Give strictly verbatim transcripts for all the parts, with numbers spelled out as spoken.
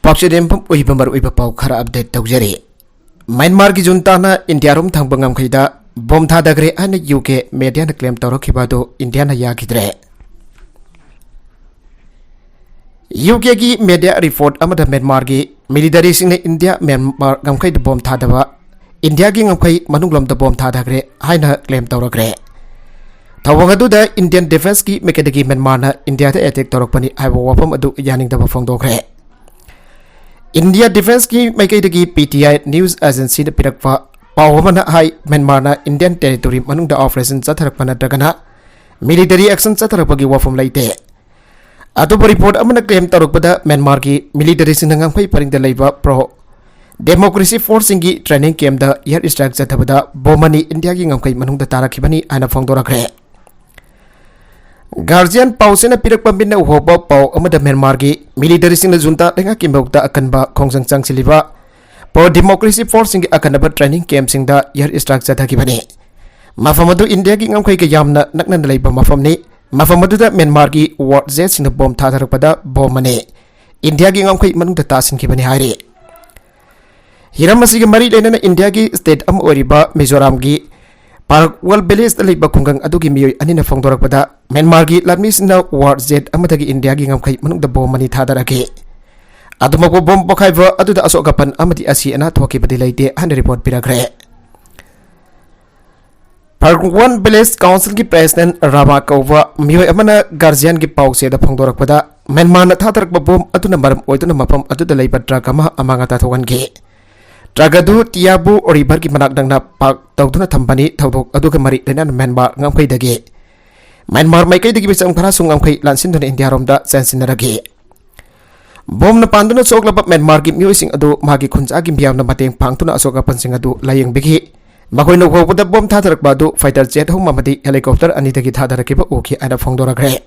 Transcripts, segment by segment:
ꯄꯥꯎꯆꯦꯗꯦꯝꯐꯝ ꯑꯣꯏꯕ ꯃꯔꯨꯑꯣꯏꯕ ꯄꯥꯎ ꯈꯔ ꯑꯞꯗꯦꯠ ꯇꯧꯖꯔꯤ꯫ ꯃ꯭ꯌꯥꯟꯃꯥꯔꯒꯤ ꯖꯨꯟꯇꯥꯅ ꯏꯟꯗꯤꯌꯥꯔꯣꯝ ꯊꯪꯕ ꯉꯝꯈꯩꯗ ꯕꯣꯝ ꯊꯥꯗꯈ꯭ꯔꯦ ꯍꯥꯏꯅ ꯌꯨ ꯀꯦ ꯃꯦꯗꯤꯌꯥꯅ ꯀ꯭ꯂꯦꯝ ꯇꯧꯔꯛꯈꯤꯕ ꯑꯗꯨ ꯏꯟꯗꯤꯌꯥꯅ ꯌꯥꯈꯤꯗ꯭ꯔꯦ꯫ ꯌꯨ ꯀꯦꯒꯤ ꯃꯦꯗꯤꯌꯥ ꯔꯤꯄꯣꯔꯠ ꯑꯃꯗ ꯃ꯭ꯌꯥꯟꯃꯥꯔꯒꯤ ꯃꯤꯂꯤꯇꯔꯤꯁꯤꯡꯅ ꯏꯟꯗꯤꯌꯥ ꯃ꯭ꯌꯥꯟꯃꯥꯔ ꯉꯝꯈꯩꯗ ꯕꯣꯝ ꯊꯥꯗꯕ ꯏꯟꯗꯤꯌꯥꯒꯤ ꯉꯝꯈꯩ ꯃꯅꯨꯡꯂꯣꯝꯗ ꯕꯣꯝ ꯊꯥꯗꯈ꯭ꯔꯦ ꯍꯥꯏꯅ ꯀ꯭ꯂꯦꯝ ꯇꯧꯔꯛꯈ꯭ꯔꯦ꯫ ꯊꯧꯑꯣꯡ ꯑꯗꯨꯗ ꯏꯟꯗꯤꯌꯟ ꯗꯤꯐꯦꯟꯁꯀꯤ ꯃꯥꯏꯀꯩꯗꯒꯤ ꯃ꯭ꯌꯥꯟꯃꯥꯔꯅ ꯏꯟꯗꯤꯌꯥꯗ ꯑꯦꯇꯦꯛ ꯇꯧꯔꯛꯄꯅꯤ ꯍꯥꯏꯕ ꯋꯥꯐꯝ ꯑꯗꯨ ꯌꯥꯅꯤꯡꯗꯕ ꯐꯣꯡꯗꯣꯛꯈ꯭ꯔꯦ꯫ ꯏꯟꯗꯤꯌꯥ ꯗꯤꯐꯦꯟꯁꯀꯤ ꯃꯥꯏꯀꯩꯗꯒꯤ ꯄꯤ ꯇꯤ ꯑꯥꯏ ꯅ꯭ꯌꯨꯁ ꯑꯦꯖꯦꯟꯁꯤꯗ ꯄꯤꯔꯛꯄ ꯄꯥꯎ ꯑꯃꯅ ꯍꯥꯏ, ꯃ꯭ꯌꯥꯟꯃꯥꯔꯅ ꯏꯟꯗꯤꯌꯟ ꯇꯦꯔꯤꯇꯣꯔꯤ ꯃꯅꯨꯡꯗ ꯑꯣꯄꯔꯦꯁꯟ ꯆꯠꯊꯔꯛꯄ ꯅꯠꯇ꯭ꯔꯒꯅ ꯃꯤꯂꯤꯇꯔꯤ ꯑꯦꯛꯁꯟ ꯆꯠꯊꯔꯛꯄꯒꯤ ꯋꯥꯐꯝ ꯂꯩꯇꯦ꯫ ꯑꯇꯣꯞꯄ ꯔꯤꯄꯣꯔꯠ ꯑꯃꯅ ꯀ꯭ꯂꯦꯝ ꯇꯧꯔꯛꯄꯗ, ꯃ꯭ꯌꯥꯟꯃꯥꯔꯒꯤ ꯃꯤꯂꯤꯇꯔꯤꯁꯤꯡꯅ ꯉꯝꯈꯩ ꯄꯔꯤꯡꯗ ꯂꯩꯕ ꯄ꯭ꯔꯣ ꯗꯦꯃꯣꯀ꯭ꯔꯦꯁꯤ ꯐꯣꯔꯁꯁꯤꯡꯒꯤ ꯇ꯭ꯔꯦꯅꯤꯡ ꯀꯦꯝꯗ ꯑꯦꯌꯔ ꯁ꯭ꯇ꯭ꯔꯥꯏꯛ ꯆꯠꯊꯕꯗ ꯕꯣꯝ ꯑꯅꯤ ꯏꯟꯗꯤꯌꯥꯒꯤ ꯉꯝꯈꯩ ꯃꯅꯨꯡꯗ ꯇꯥꯔꯛꯈꯤꯕꯅꯤ ꯍꯥꯏꯅ ꯐꯣꯡꯗꯣꯔꯛꯈ꯭ꯔꯦ꯫ ꯒꯥꯔꯖꯤꯌꯥꯟ ꯄꯥꯎꯆꯦꯅ ꯄꯤꯔꯛꯄ ꯃꯤꯠꯅ ꯎꯍꯧꯕ ꯄꯥꯎ ꯑꯃꯗ, ꯃ꯭ꯌꯥꯟꯃꯥꯔꯒꯤ ꯃꯤꯂꯤꯇꯔꯤꯁꯤꯡꯅ ꯖꯨꯟꯇꯥ ꯂꯩꯉꯥꯛꯀꯤ ꯃꯥꯌꯣꯛꯇ ꯑꯀꯟꯕ ꯈꯣꯡꯖꯪ ꯆꯪꯁꯤꯜꯂꯤꯕ ꯄ꯭ꯔꯣ ꯗꯦꯃꯣꯀ꯭ꯔꯦꯁꯤ ꯐꯣꯔꯁꯁꯤꯡꯒꯤ ꯑꯀꯟꯅꯕ ꯇ꯭ꯔꯦꯅꯤꯡ ꯀꯦꯝꯁꯤꯡꯗ ꯑꯦꯌꯔ ꯁ꯭ꯇ꯭ꯔꯥꯏꯛ ꯆꯠꯊꯈꯤꯕꯅꯤ꯫ ꯃꯐꯝ ꯑꯗꯨ ꯏꯟꯗꯤꯌꯥꯒꯤ ꯉꯝꯈꯩꯒ ꯌꯥꯝꯅ ꯅꯛꯅꯅ ꯂꯩꯕ ꯃꯐꯝꯅꯤ꯫ ꯃꯐꯝ ꯑꯗꯨꯗ ꯃ꯭ꯌꯥꯟꯃꯥꯔꯒꯤ ꯋꯥꯔ ꯖꯦꯠꯁꯤꯡꯅ ꯕꯣꯝ ꯊꯥꯗꯔꯛꯄꯗ ꯕꯣꯝ ꯑꯅꯤ ꯏꯟꯗꯤꯌꯥꯒꯤ ꯉꯝꯈꯩ ꯃꯅꯨꯡꯗ ꯇꯥꯁꯤꯟꯈꯤꯕꯅꯤ ꯍꯥꯏꯔꯤ꯫ ꯍꯤꯔꯝ ꯑꯁꯤꯒ ꯃꯔꯤ ꯂꯩꯅꯅ ꯏꯟꯗꯤꯌꯥꯒꯤ ꯁ꯭ꯇꯦꯠ ꯑꯃ ꯑꯣꯏꯔꯤꯕ ꯃꯤꯖꯣꯔꯥꯝꯒꯤ ꯄꯥꯔꯛꯋꯥꯜ ꯚꯤꯂꯦꯖꯇ ꯂꯩꯕ ꯈꯨꯡꯒꯪ ꯑꯗꯨꯒꯤ ꯃꯤꯑꯣꯏ ꯑꯅꯤꯅ ꯐꯣꯡꯗꯣꯔꯛꯄꯗ, ꯃ꯭ꯌꯥꯟꯃꯥꯔꯒꯤ ꯂꯥꯟꯃꯤꯁꯤꯡꯅ ꯋꯥꯔ ꯖꯦꯠ ꯑꯃꯗꯒꯤ ꯏꯟꯗꯤꯌꯥꯒꯤ ꯉꯝꯈꯩ ꯃꯅꯨꯡꯗ ꯕꯣꯝ ꯑꯅꯤ ꯊꯥꯗꯔꯛꯈꯤ꯫ ꯑꯗꯨꯃꯛꯄꯨ ꯕꯣꯝ ꯄꯣꯈꯥꯏꯕ ꯑꯗꯨꯗ ꯑꯁꯣꯛ ꯑꯄꯟ ꯑꯃꯗꯤ ꯑꯁꯤ ꯑꯅꯥ ꯊꯣꯛꯈꯤꯕꯗꯤ ꯂꯩꯇꯦ ꯍꯥꯏꯅ ꯔꯤꯄꯣꯔꯠ ꯄꯤꯔꯛꯈ꯭ꯔꯦ꯫ ꯄꯥꯔꯛꯋꯥꯜ ꯚꯤꯂꯦꯖ ꯀꯥꯎꯟꯁꯤꯜꯒꯤ ꯄ꯭ꯔꯦꯁꯤꯗꯦꯟꯠ ꯔꯥꯃꯥ ꯀꯧꯕ ꯃꯤꯑꯣꯏ ꯑꯃꯅ ꯒꯥꯔꯖꯤꯌꯥꯟꯒꯤ ꯄꯥꯎꯆꯦꯗ ꯐꯣꯡꯗꯣꯔꯛꯄꯗ, ꯃ꯭ꯌꯥꯟꯃꯥꯔꯅ ꯊꯥꯗꯔꯛꯄ ꯕꯣꯝ ꯑꯗꯨꯅ ꯃꯔꯝ ꯑꯣꯏꯗꯨꯅ ꯃꯐꯝ ꯑꯗꯨꯗ ꯂꯩꯕ ꯇ꯭ꯔꯛ ꯑꯃ ꯑꯃꯥꯡ ꯑꯇꯥ ꯊꯣꯛꯍꯟꯈꯤ꯫ ꯇ꯭ꯔꯛ ꯑꯗꯨ ꯇꯤꯌꯥꯕꯨ ꯔꯤꯚꯔꯒꯤ ꯃꯅꯥꯛ ꯅꯛꯅ ꯄꯥꯔꯛ ꯇꯧꯗꯨꯅ ꯊꯝꯕꯅꯤ꯫ ꯊꯧꯗꯣꯛ ꯑꯗꯨꯒ ꯃꯔꯤ ꯂꯩꯅꯅ ꯃ꯭ꯌꯥꯟꯃꯥꯔ ꯉꯝꯈꯩꯗꯒꯤ, ꯃ꯭ꯌꯥꯟꯃꯥꯔ ꯃꯥꯏꯀꯩꯗꯒꯤ ꯃꯤꯆꯝ ꯈꯔꯁꯨ ꯉꯝꯈꯩ ꯂꯥꯟꯁꯤꯟꯗꯨꯅ ꯏꯟꯗꯤꯌꯥꯔꯣꯝꯗ ꯆꯦꯟꯁꯤꯟꯅꯔꯛꯈꯤ꯫ ꯕꯣꯝꯅ ꯄꯥꯟꯗꯨꯅ ꯁꯣꯛꯂꯕ ꯃ꯭ꯌꯥꯟꯃꯥꯔꯒꯤ ꯃꯤꯑꯣꯏꯁꯤꯡ ꯑꯗꯨ ꯃꯥꯒꯤ ꯈꯨꯟꯖꯥꯒꯤ ꯃꯤꯌꯥꯝꯅ ꯃꯇꯦꯡ ꯄꯥꯡꯗꯨꯅ ꯑꯁꯣꯛ ꯑꯄꯟꯁꯤꯡ ꯑꯗꯨ ꯂꯥꯌꯦꯡꯕꯤꯈꯤ꯫ ꯃꯈꯣꯏꯅ ꯎꯍꯧꯕꯗ ꯕꯣꯝ ꯊꯥꯗꯔꯛꯄ ꯑꯗꯨ ꯐꯥꯏꯇꯔ ꯖꯦꯠ ꯑꯍꯨꯝ ꯑꯃꯗꯤ ꯍꯦꯂꯤꯀꯣꯞꯇꯔ ꯑꯅꯤꯗꯒꯤ ꯊꯥꯗꯔꯛꯈꯤꯕ ꯎꯈꯤ ꯍꯥꯏꯅ ꯐꯣꯡꯗꯣꯔꯛꯈ꯭ꯔꯦ꯫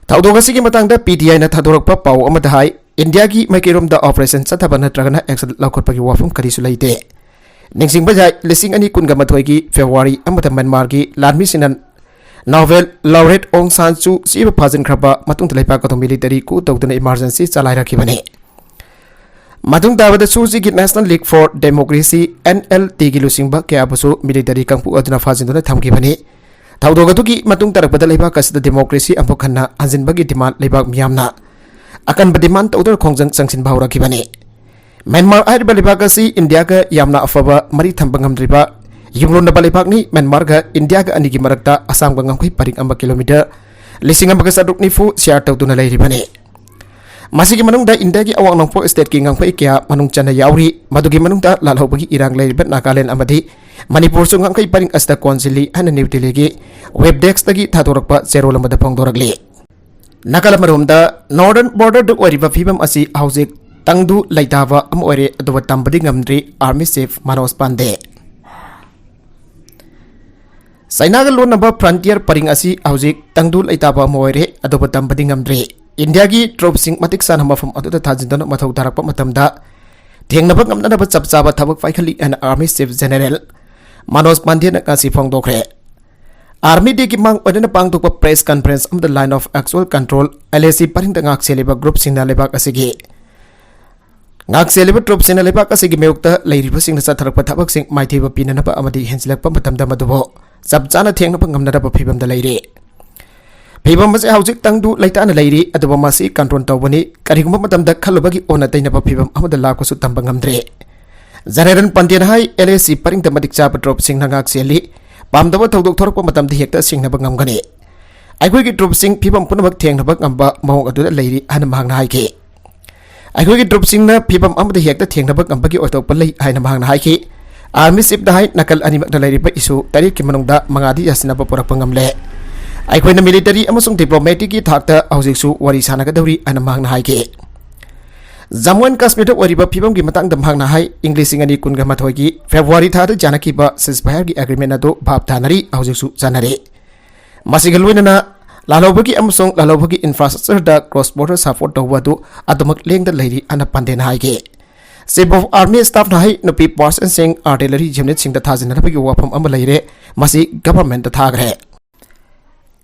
ꯊꯧꯗꯣꯛ ꯑꯁꯤꯒꯤ ꯃꯇꯥꯡꯗ ꯄꯤ ꯇꯤ ꯑꯥꯏꯅ ꯊꯥꯗꯣꯔꯛꯄ ꯄꯥꯎ ꯑꯃꯗ ꯍꯥꯏ, ꯏꯟꯗꯤꯌꯥꯒꯤ ꯃꯥꯏꯀꯩꯔꯣꯝꯗ ꯑꯣꯄꯔꯦꯁꯟ ꯆꯠꯊꯕ ꯅꯠꯇ꯭ꯔꯒꯅ ꯑꯦꯛꯁꯟ ꯂꯧꯈꯠꯄꯒꯤ ꯋꯥꯐꯝ ꯀꯔꯤꯁꯨ ꯂꯩꯇꯦ꯫ ꯅꯤꯡꯁꯤꯡꯕ ꯌꯥꯏ, ꯂꯤꯁꯤꯡ ꯑꯅꯤ ꯀꯨꯟꯒ ꯃꯥꯊꯣꯏꯒꯤ ꯐꯦꯕ꯭ꯔꯨꯋꯥꯔꯤ ꯑꯃꯗ ꯃ꯭ꯌꯥꯟꯃꯥꯔꯒꯤ ꯂꯥꯟꯃꯤꯁꯤꯡꯅ Nobel Laureate Aung San Suu Kyi ꯐꯥꯖꯤꯟꯈ꯭ꯔꯕ ꯃꯇꯨꯡꯗ ꯂꯩꯕꯥꯛ ꯑꯗꯨ military coup ꯇꯧꯗꯨꯅ emergency ꯆꯂꯥꯏꯔꯛꯈꯤꯕꯅꯤ꯫ ꯃꯇꯨꯡ ꯇꯥꯕꯗ Suu Kyi ꯒꯤ National League for Democracy, N L D ꯒꯤ ꯂꯨꯆꯤꯡꯕ ꯀꯌꯥꯕꯨꯁꯨ military ꯀꯥꯡꯕꯨ ꯑꯗꯨꯅ ꯐꯥꯖꯤꯟꯗꯨꯅ ꯊꯝꯈꯤꯕꯅꯤ꯫ ꯊꯧꯗꯣꯛ ꯑꯗꯨꯒꯤ ꯃꯇꯨꯡ ꯇꯥꯔꯛꯄꯗ ꯂꯩꯕꯥꯛ ꯑꯁꯤꯗ democracy ꯑꯃꯨꯛ ꯍꯟꯅ ꯍꯟꯖꯤꯟꯕꯒꯤ demand ꯂꯩꯕꯥꯛ ꯃꯤꯌꯥꯝꯅ ꯑꯀꯟꯕ demand ꯇꯧꯗꯨꯅ ꯈꯣꯡꯖꯪ ꯆꯪꯁꯤꯟꯕ ꯍꯧꯔꯛꯈꯤꯕꯅꯤ꯫ ꯃ꯭ꯌꯥꯟꯃꯥꯔ ꯍꯥꯏꯔꯤꯕ ꯂꯩꯕꯥꯛ ꯑꯁꯤ ꯏꯟꯗꯤꯌꯥꯒ ꯌꯥꯝꯅ ꯑꯐꯕ ꯃꯔꯤ ꯊꯝꯕ ꯉꯝꯗ꯭ꯔꯤꯕ ꯌꯨꯝꯂꯣꯟꯅꯕ ꯂꯩꯕꯥꯛꯅꯤ꯫ ꯃ꯭ꯌꯥꯟꯃꯥꯔꯒ ꯏꯟꯗꯤꯌꯥꯒ ꯑꯅꯤꯒꯤ ꯃꯔꯛꯇ ꯑꯁꯥꯡꯕ ꯉꯝꯈꯩ ꯄꯔꯤꯡ ꯑꯃ kilometre ꯂꯤꯁꯤꯡ ꯑꯃꯒ ꯆꯥꯇ꯭ꯔꯨꯛ ꯅꯤꯐꯨ share ꯇꯧꯗꯨꯅ ꯂꯩꯔꯤꯕꯅꯤ꯫ ꯃꯁꯤꯒꯤ ꯃꯅꯨꯡꯗ ꯏꯟꯗꯤꯌꯥꯒꯤ ꯑꯋꯥꯡ ꯅꯣꯡꯄꯣꯛ state ꯀꯤ ꯉꯝꯈꯩ ꯀꯌꯥ ꯃꯅꯨꯡ ꯆꯟꯅ ꯌꯥꯎꯔꯤ꯫ ꯃꯗꯨꯒꯤ ꯃꯅꯨꯡꯗ ꯂꯥꯜꯍꯧꯕꯒꯤ ꯏꯔꯥꯡ ꯂꯩꯔꯤꯕ ꯅꯥꯒꯥꯂꯦꯟ ꯑꯃꯗꯤ ꯃꯅꯤꯄꯨꯔꯁꯨ ꯉꯝꯈꯩ ꯄꯔꯤꯡ ꯑꯁꯤꯗ ꯀꯣꯟꯁꯤꯜꯂꯤ ꯍꯥꯏꯅ ꯅ꯭ꯌꯨ ꯗꯤꯜꯂꯤꯒꯤ web desk ꯇꯒꯤ ꯊꯥꯗꯣꯔꯛꯄ ꯆꯦꯔꯣꯜ ꯑꯃꯗ ꯐꯣꯡꯗꯣꯔꯛꯂꯤ꯫ ꯅꯥꯒꯥꯂꯦꯟ ꯑꯃꯔꯣꯝꯗ northern border ꯗ ꯑꯣꯏꯔꯤꯕ ꯐꯤꯕꯝ ꯑꯁꯤ ꯍꯧꯖꯤꯛ ꯇꯪꯗꯨ ꯂꯩꯇꯥꯕ ꯑꯃ ꯑꯣꯏꯔꯦ, ꯑꯗꯨꯕꯨ ꯇꯝꯕꯗꯤ ꯉꯝꯗ꯭ꯔꯤ Army Chief ꯃꯅꯣꯖ ꯄꯥꯟꯗꯦ꯫ ꯆꯩꯅꯥꯒ ꯂꯣꯟꯅꯕ frontier ꯄꯔꯤꯡ ꯑꯁꯤ ꯍꯧꯖꯤꯛ ꯇꯪꯗꯨ ꯂꯩꯇꯥꯕ ꯑꯃ ꯑꯣꯏꯔꯦ, ꯑꯗꯨꯕꯨ ꯇꯝꯕꯗꯤ ꯉꯝꯗ꯭ꯔꯤ꯫ ꯏꯟꯗꯤꯌꯥꯒꯤ troops ꯁꯤꯡ ꯃꯇꯤꯛ ꯆꯥꯅ ꯃꯐꯝ ꯑꯗꯨꯗ ꯊꯥꯖꯤꯟꯗꯨꯅ ꯃꯊꯧ ꯇꯥꯔꯛꯄ ꯃꯇꯝꯗ ꯊꯦꯡꯅꯕ ꯉꯝꯅꯅꯕ ꯆꯞ ꯆꯥꯕ ꯊꯕꯛ ꯄꯥꯏꯈꯠꯂꯤ ꯍꯥꯏꯅ Army Chief General ꯃꯅꯣꯖ ꯄꯥꯟꯗꯦꯅ ꯉꯁꯤ ꯐꯣꯡꯗꯣꯛꯈ꯭ꯔꯦ꯫ Army Day ꯒꯤ ꯃꯥꯡ ꯑꯣꯏꯅꯅ ꯄꯥꯡꯊꯣꯛꯄ press conference ꯑꯃꯗ Line of Actual Control, L A C ꯄꯔꯤꯡꯗ ꯉꯥꯛ ꯁꯦꯜꯂꯤꯕ group ꯁꯤꯡꯅ ꯂꯩꯕꯥꯛ ꯑꯁꯤꯒꯤ ꯉꯥꯛ ꯁꯦꯜꯂꯤꯕ troops ꯁꯤꯡꯅ ꯂꯩꯕꯥꯛ ꯑꯁꯤꯒꯤ ꯃꯥꯌꯣꯛꯇ ꯂꯩꯔꯤꯕꯁꯤꯡꯅ ꯆꯠꯊꯔꯛꯄ ꯊꯕꯛꯁꯤꯡ ꯃꯥꯏꯊꯤꯕ ꯄꯤꯅꯅꯕ ꯑꯃꯗꯤ ꯍꯦꯟꯖꯤꯜꯂꯛꯄ ꯃꯇꯝꯗ ꯃꯗꯨꯕꯨ ꯆꯞ ꯆꯥꯅ ꯊꯦꯡꯅꯕ ꯉꯝꯅꯔꯕ ꯐꯤꯕꯝꯗ ꯂꯩꯔꯤ꯫ ꯐꯤꯕꯝ ꯑꯁꯤ ꯍꯧꯖꯤꯛ ꯇꯪꯗꯨ ꯂꯩꯇꯥꯅ ꯂꯩꯔꯤ, ꯑꯗꯨꯕꯨ ꯃꯁꯤ control ꯇꯧꯕꯅꯤ꯫ ꯀꯔꯤꯒꯨꯝꯕ ꯃꯇꯝꯗ ꯈꯜꯂꯨꯕꯒꯤ ꯑꯣꯟꯅ ꯇꯩꯅꯕ ꯐꯤꯕꯝ ꯑꯃꯗ ꯂꯥꯛꯄꯁꯨ ꯇꯝꯕ ꯉꯝꯗ꯭ꯔꯦ꯫ General ꯄꯥꯟꯗꯦꯅ high, L A C ꯄꯔꯤꯡꯗ ꯃꯇꯤꯛ ꯆꯥꯕ troops ꯁꯤꯡꯅ ꯉꯥꯛ ꯁꯦꯜꯂꯤ꯫ ꯄꯥꯝꯗꯕ ꯊꯧꯗꯣꯛ ꯊꯣꯔꯛꯄ ꯃꯇꯝꯗ ꯍꯦꯛꯇ ꯁꯤꯡꯅꯕ ꯉꯝꯒꯅꯤ꯫ ꯑꯩꯈꯣꯏꯒꯤ troops ꯁꯤꯡ ꯐꯤꯕꯝ ꯄꯨꯝꯅꯃꯛ ꯊꯦꯡꯅꯕ ꯉꯝꯕ ꯃꯑꯣꯡ ꯑꯗꯨꯗ ꯂꯩꯔꯤ ꯍꯥꯏꯅ ꯃꯍꯥꯛꯅ ꯍꯥꯏꯈꯤ꯫ ꯑꯩꯈꯣꯏꯒꯤ troops ꯁꯤꯡꯅ ꯐꯤꯕꯝ ꯑꯃꯗ ꯍꯦꯛꯇ ꯊꯦꯡꯅꯕ ꯉꯝꯕꯒꯤ ꯑꯣꯏꯊꯣꯛꯄ ꯂꯩ ꯍꯥꯏꯅ ꯃꯍꯥꯛꯅ ꯍꯥꯏꯈꯤ꯫ Army Chief ꯅ ꯍꯥꯏ, ꯅꯥꯀꯜ ꯑꯅꯤꯃꯛꯅ ꯂꯩꯔꯤꯕ issue ꯇꯔꯦꯠꯀꯤ ꯃꯅꯨꯡꯗ ꯃꯉꯥꯗꯤ ꯌꯥꯁꯤꯟꯅꯕ ꯄꯨꯔꯛꯄ ꯉꯝꯂꯦ꯫ ꯑꯩꯈꯣꯏꯅ military ꯑꯃꯁꯨꯡ diplomatic ꯀꯤ ꯊꯥꯛꯇ ꯍꯧꯖꯤꯛꯁꯨ ꯋꯥꯔꯤ ꯁꯥꯟꯅꯒꯗꯧꯔꯤ ꯍꯥꯏꯅ ꯃꯍꯥꯛꯅ ꯍꯥꯏꯈꯤ꯫ ꯖꯝꯃꯨ ꯑꯦꯟ ꯀꯥꯁꯃꯤꯔꯗ ꯑꯣꯏꯔꯤꯕ ꯐꯤꯕꯝꯒꯤ ꯃꯇꯥꯡꯗ ꯃꯍꯥꯛꯅ ꯍꯥꯏ, ꯏꯪ ꯂꯤꯁꯤꯡ ꯑꯅꯤ ꯀꯨꯟꯒ ꯃꯥꯊꯣꯏꯒꯤ February ꯊꯥꯗ ꯌꯥꯅꯈꯤꯕ ceasefire ꯒꯤ agreement ꯑꯗꯨ ꯚꯥꯞ ꯇꯥꯅꯔꯤ, ꯍꯧꯖꯤꯛꯁꯨ ꯆꯠꯅꯔꯤ꯫ ꯃꯁꯤꯒ ꯂꯣꯏꯅꯅ ꯂꯥꯜꯍꯧꯕꯒꯤ ꯑꯃꯁꯨꯡ ꯂꯥꯜꯍꯧꯕꯒꯤ infrastructure ꯗ cross border support ꯇꯧꯕ ꯑꯗꯨ ꯑꯗꯨꯃꯛ ꯂꯦꯡꯗ ꯂꯩꯔꯤ ꯍꯥꯏꯅ ꯄꯥꯟꯗꯦꯅ ꯍꯥꯏꯈꯤ꯫ Chief of Army Staff ꯅ ꯍꯥꯏ, ꯅꯨꯄꯤ personnel ꯁꯤꯡ artillery unit ꯁꯤꯡꯗ ꯊꯥꯖꯤꯟꯅꯅꯕꯒꯤ ꯋꯥꯐꯝ ꯑꯃ ꯂꯩꯔꯦ, ꯃꯁꯤ government ꯇ ꯊꯥꯈ꯭ꯔꯦ꯫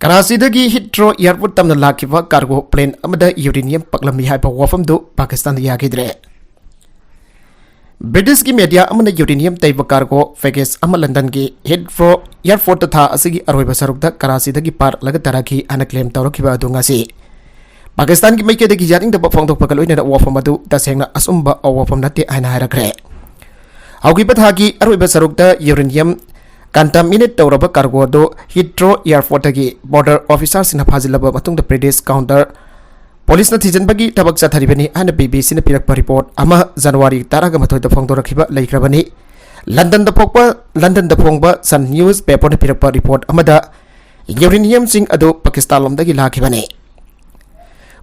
ꯀꯔꯥꯆꯤꯗꯒꯤ ꯍꯤꯊ꯭ꯔꯣ ꯑꯦꯌꯔꯄꯣꯔꯠ ꯇꯝꯅ ꯂꯥꯛꯈꯤꯕ ꯀꯥꯔꯒꯣ ꯄ꯭ꯂꯦꯟ ꯑꯃꯗ ꯌꯨꯔꯦꯅꯤꯌꯝ ꯄꯛꯂꯝꯃꯤ ꯍꯥꯏꯕ ꯋꯥꯐꯝꯗꯨ ꯄꯥꯀꯤꯁꯇꯥꯟꯗ ꯌꯥꯈꯤꯗ꯭ꯔꯦ꯫ ꯕ꯭ꯔꯤꯇꯤꯁꯀꯤ ꯃꯦꯗꯤꯌꯥ ꯑꯃꯅ ꯌꯨꯔꯦꯅꯤꯌꯝ ꯇꯩꯕ ꯀꯥꯔꯒꯣ ꯄꯦꯀꯦꯖ ꯑꯃ ꯂꯟꯗꯟꯒꯤ ꯍꯤꯊ꯭ꯔꯣ ꯑꯦꯌꯔꯄꯣꯔꯠꯇ ꯊꯥ ꯑꯁꯤꯒꯤ ꯑꯔꯣꯏꯕ ꯁꯔꯨꯛꯇ ꯀꯔꯥꯆꯤꯗꯒꯤ ꯄꯥꯔꯛꯂꯒ ꯇꯥꯔꯛꯈꯤ ꯍꯥꯏꯅ ꯀ꯭ꯂꯦꯝ ꯇꯧꯔꯛꯈꯤꯕ ꯑꯗꯨ ꯉꯁꯤ ꯄꯥꯀꯤꯁꯇꯥꯟꯒꯤ ꯃꯥꯏꯀꯩꯗꯒꯤ ꯌꯥꯅꯤꯡꯗꯕ ꯐꯣꯡꯗꯣꯛꯄꯒ ꯂꯣꯏꯅꯅ ꯋꯥꯐꯝ ꯑꯗꯨ ꯇꯁꯦꯡꯅ ꯑꯆꯨꯝꯕ ꯋꯥꯐꯝ ꯅꯠꯇꯦ ꯍꯥꯏꯅ ꯍꯥꯏꯔꯛꯈ꯭ꯔꯦ꯫ ꯍꯧꯈꯤꯕ ꯊꯥꯒꯤ ꯑꯔꯣꯏꯕ ꯁꯔꯨꯛꯇ ꯌꯨꯔꯦꯅꯤꯌꯝ ꯀꯟꯇꯥꯃꯤꯅꯦꯠ ꯇꯧꯔꯕ ꯀꯥꯔꯒꯣ ꯑꯗꯨ ꯍꯤꯊ꯭ꯔꯣ ꯑꯦꯌꯔꯄꯣꯔꯠꯇꯒꯤ ꯕꯣꯔꯗꯔ ꯑꯣꯐꯤꯁꯥꯔꯁꯤꯡꯅ ꯐꯥꯖꯤꯜꯂꯕ ꯃꯇꯨꯡꯗ ꯕ꯭ꯔꯤꯇꯤꯁ ꯀꯥꯎꯟꯇꯔ ꯄꯨꯂꯤꯁꯅ ꯊꯤꯖꯤꯟꯕꯒꯤ ꯊꯕꯛ ꯆꯠꯊꯔꯤꯕꯅꯤ ꯍꯥꯏꯅ ꯕꯤ ꯕꯤ ꯁꯤꯅ ꯄꯤꯔꯛꯄ ꯔꯤꯄꯣꯔꯠ ꯑꯃ ꯖꯅꯋꯥꯔꯤ ꯇꯔꯥꯃꯥꯊꯣꯏꯗ ꯐꯣꯡꯗꯣꯔꯛꯈꯤꯕ ꯂꯩꯈ꯭ꯔꯕꯅꯤ꯫ ꯂꯟꯗꯟꯗ ꯐꯣꯡꯕ ꯂꯟꯗꯟꯗ ꯐꯣꯡꯕ ꯁꯟ ꯅ꯭ꯌꯨꯁ ꯄꯦꯄꯔꯅ ꯄꯤꯔꯛꯄ ꯔꯤꯄꯣꯔꯠ ꯑꯃꯗ ꯌꯨꯔꯦꯅꯤꯌꯝꯁꯤꯡ ꯑꯗꯨ ꯄꯥꯀꯤꯁꯇꯥꯟꯂꯣꯝꯗꯒꯤ ꯂꯥꯛꯈꯤꯕꯅꯤ꯫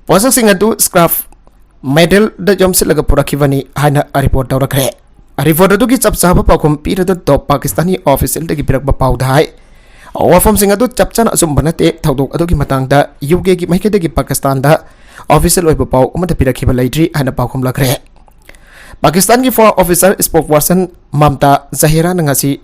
ꯄꯣꯠꯁꯛꯁꯤꯡ ꯑꯗꯨ ꯁ꯭ꯀ꯭ꯔꯥꯞ ꯃꯦꯇꯦꯜꯗ ꯌꯣꯝꯁꯤꯜꯂꯒ ꯄꯨꯔꯛꯈꯤꯕꯅꯤ ꯍꯥꯏꯅ ꯔꯤꯄꯣꯔꯠ ꯇꯧꯔꯛꯈ꯭ꯔꯦ꯫ ꯔꯤꯄꯣꯔꯠ ꯑꯗꯨꯒꯤ ꯆꯞ ꯆꯥꯕ ꯄꯥꯎꯈꯨꯝ ꯄꯤꯔꯗꯨꯅ ꯇꯣꯞ ꯄꯥꯀꯤꯁꯇꯥꯅꯤ ꯑꯣꯐꯤꯁꯤꯌꯦꯜꯗꯒꯤ ꯄꯤꯔꯛꯄ ꯄꯥꯎꯗ ꯍꯥꯏ, ꯋꯥꯐꯝꯁꯤꯡ ꯑꯗꯨ ꯆꯞ ꯆꯥꯅ ꯑꯆꯨꯝꯕ ꯅꯠꯇꯦ꯫ ꯊꯧꯗꯣꯛ ꯑꯗꯨꯒꯤ ꯃꯇꯥꯡꯗ ꯌꯨ ꯀꯦꯒꯤ ꯃꯥꯏꯀꯩꯗꯒꯤ ꯄꯥꯀꯤꯁꯇꯥꯟꯗ ꯑꯣꯐꯤꯁꯤꯌꯦꯜ ꯑꯣꯏꯕ ꯄꯥꯎ ꯑꯃꯠꯇ ꯄꯤꯔꯛꯈꯤꯕ ꯂꯩꯇ꯭ꯔꯤ ꯍꯥꯏꯅ ꯄꯥꯎꯈꯨꯝꯂꯛꯈ꯭ꯔꯦ꯫ ꯄꯥꯀꯤꯁꯇꯥꯟꯒꯤ ꯐꯣꯔꯦꯟ ꯑꯣꯐꯤꯁꯥꯔ ꯁ꯭ꯄꯣꯛꯁꯄꯔꯁꯟ ꯃꯝꯇꯥ ꯖꯍꯦꯔꯥꯅ ꯉꯁꯤ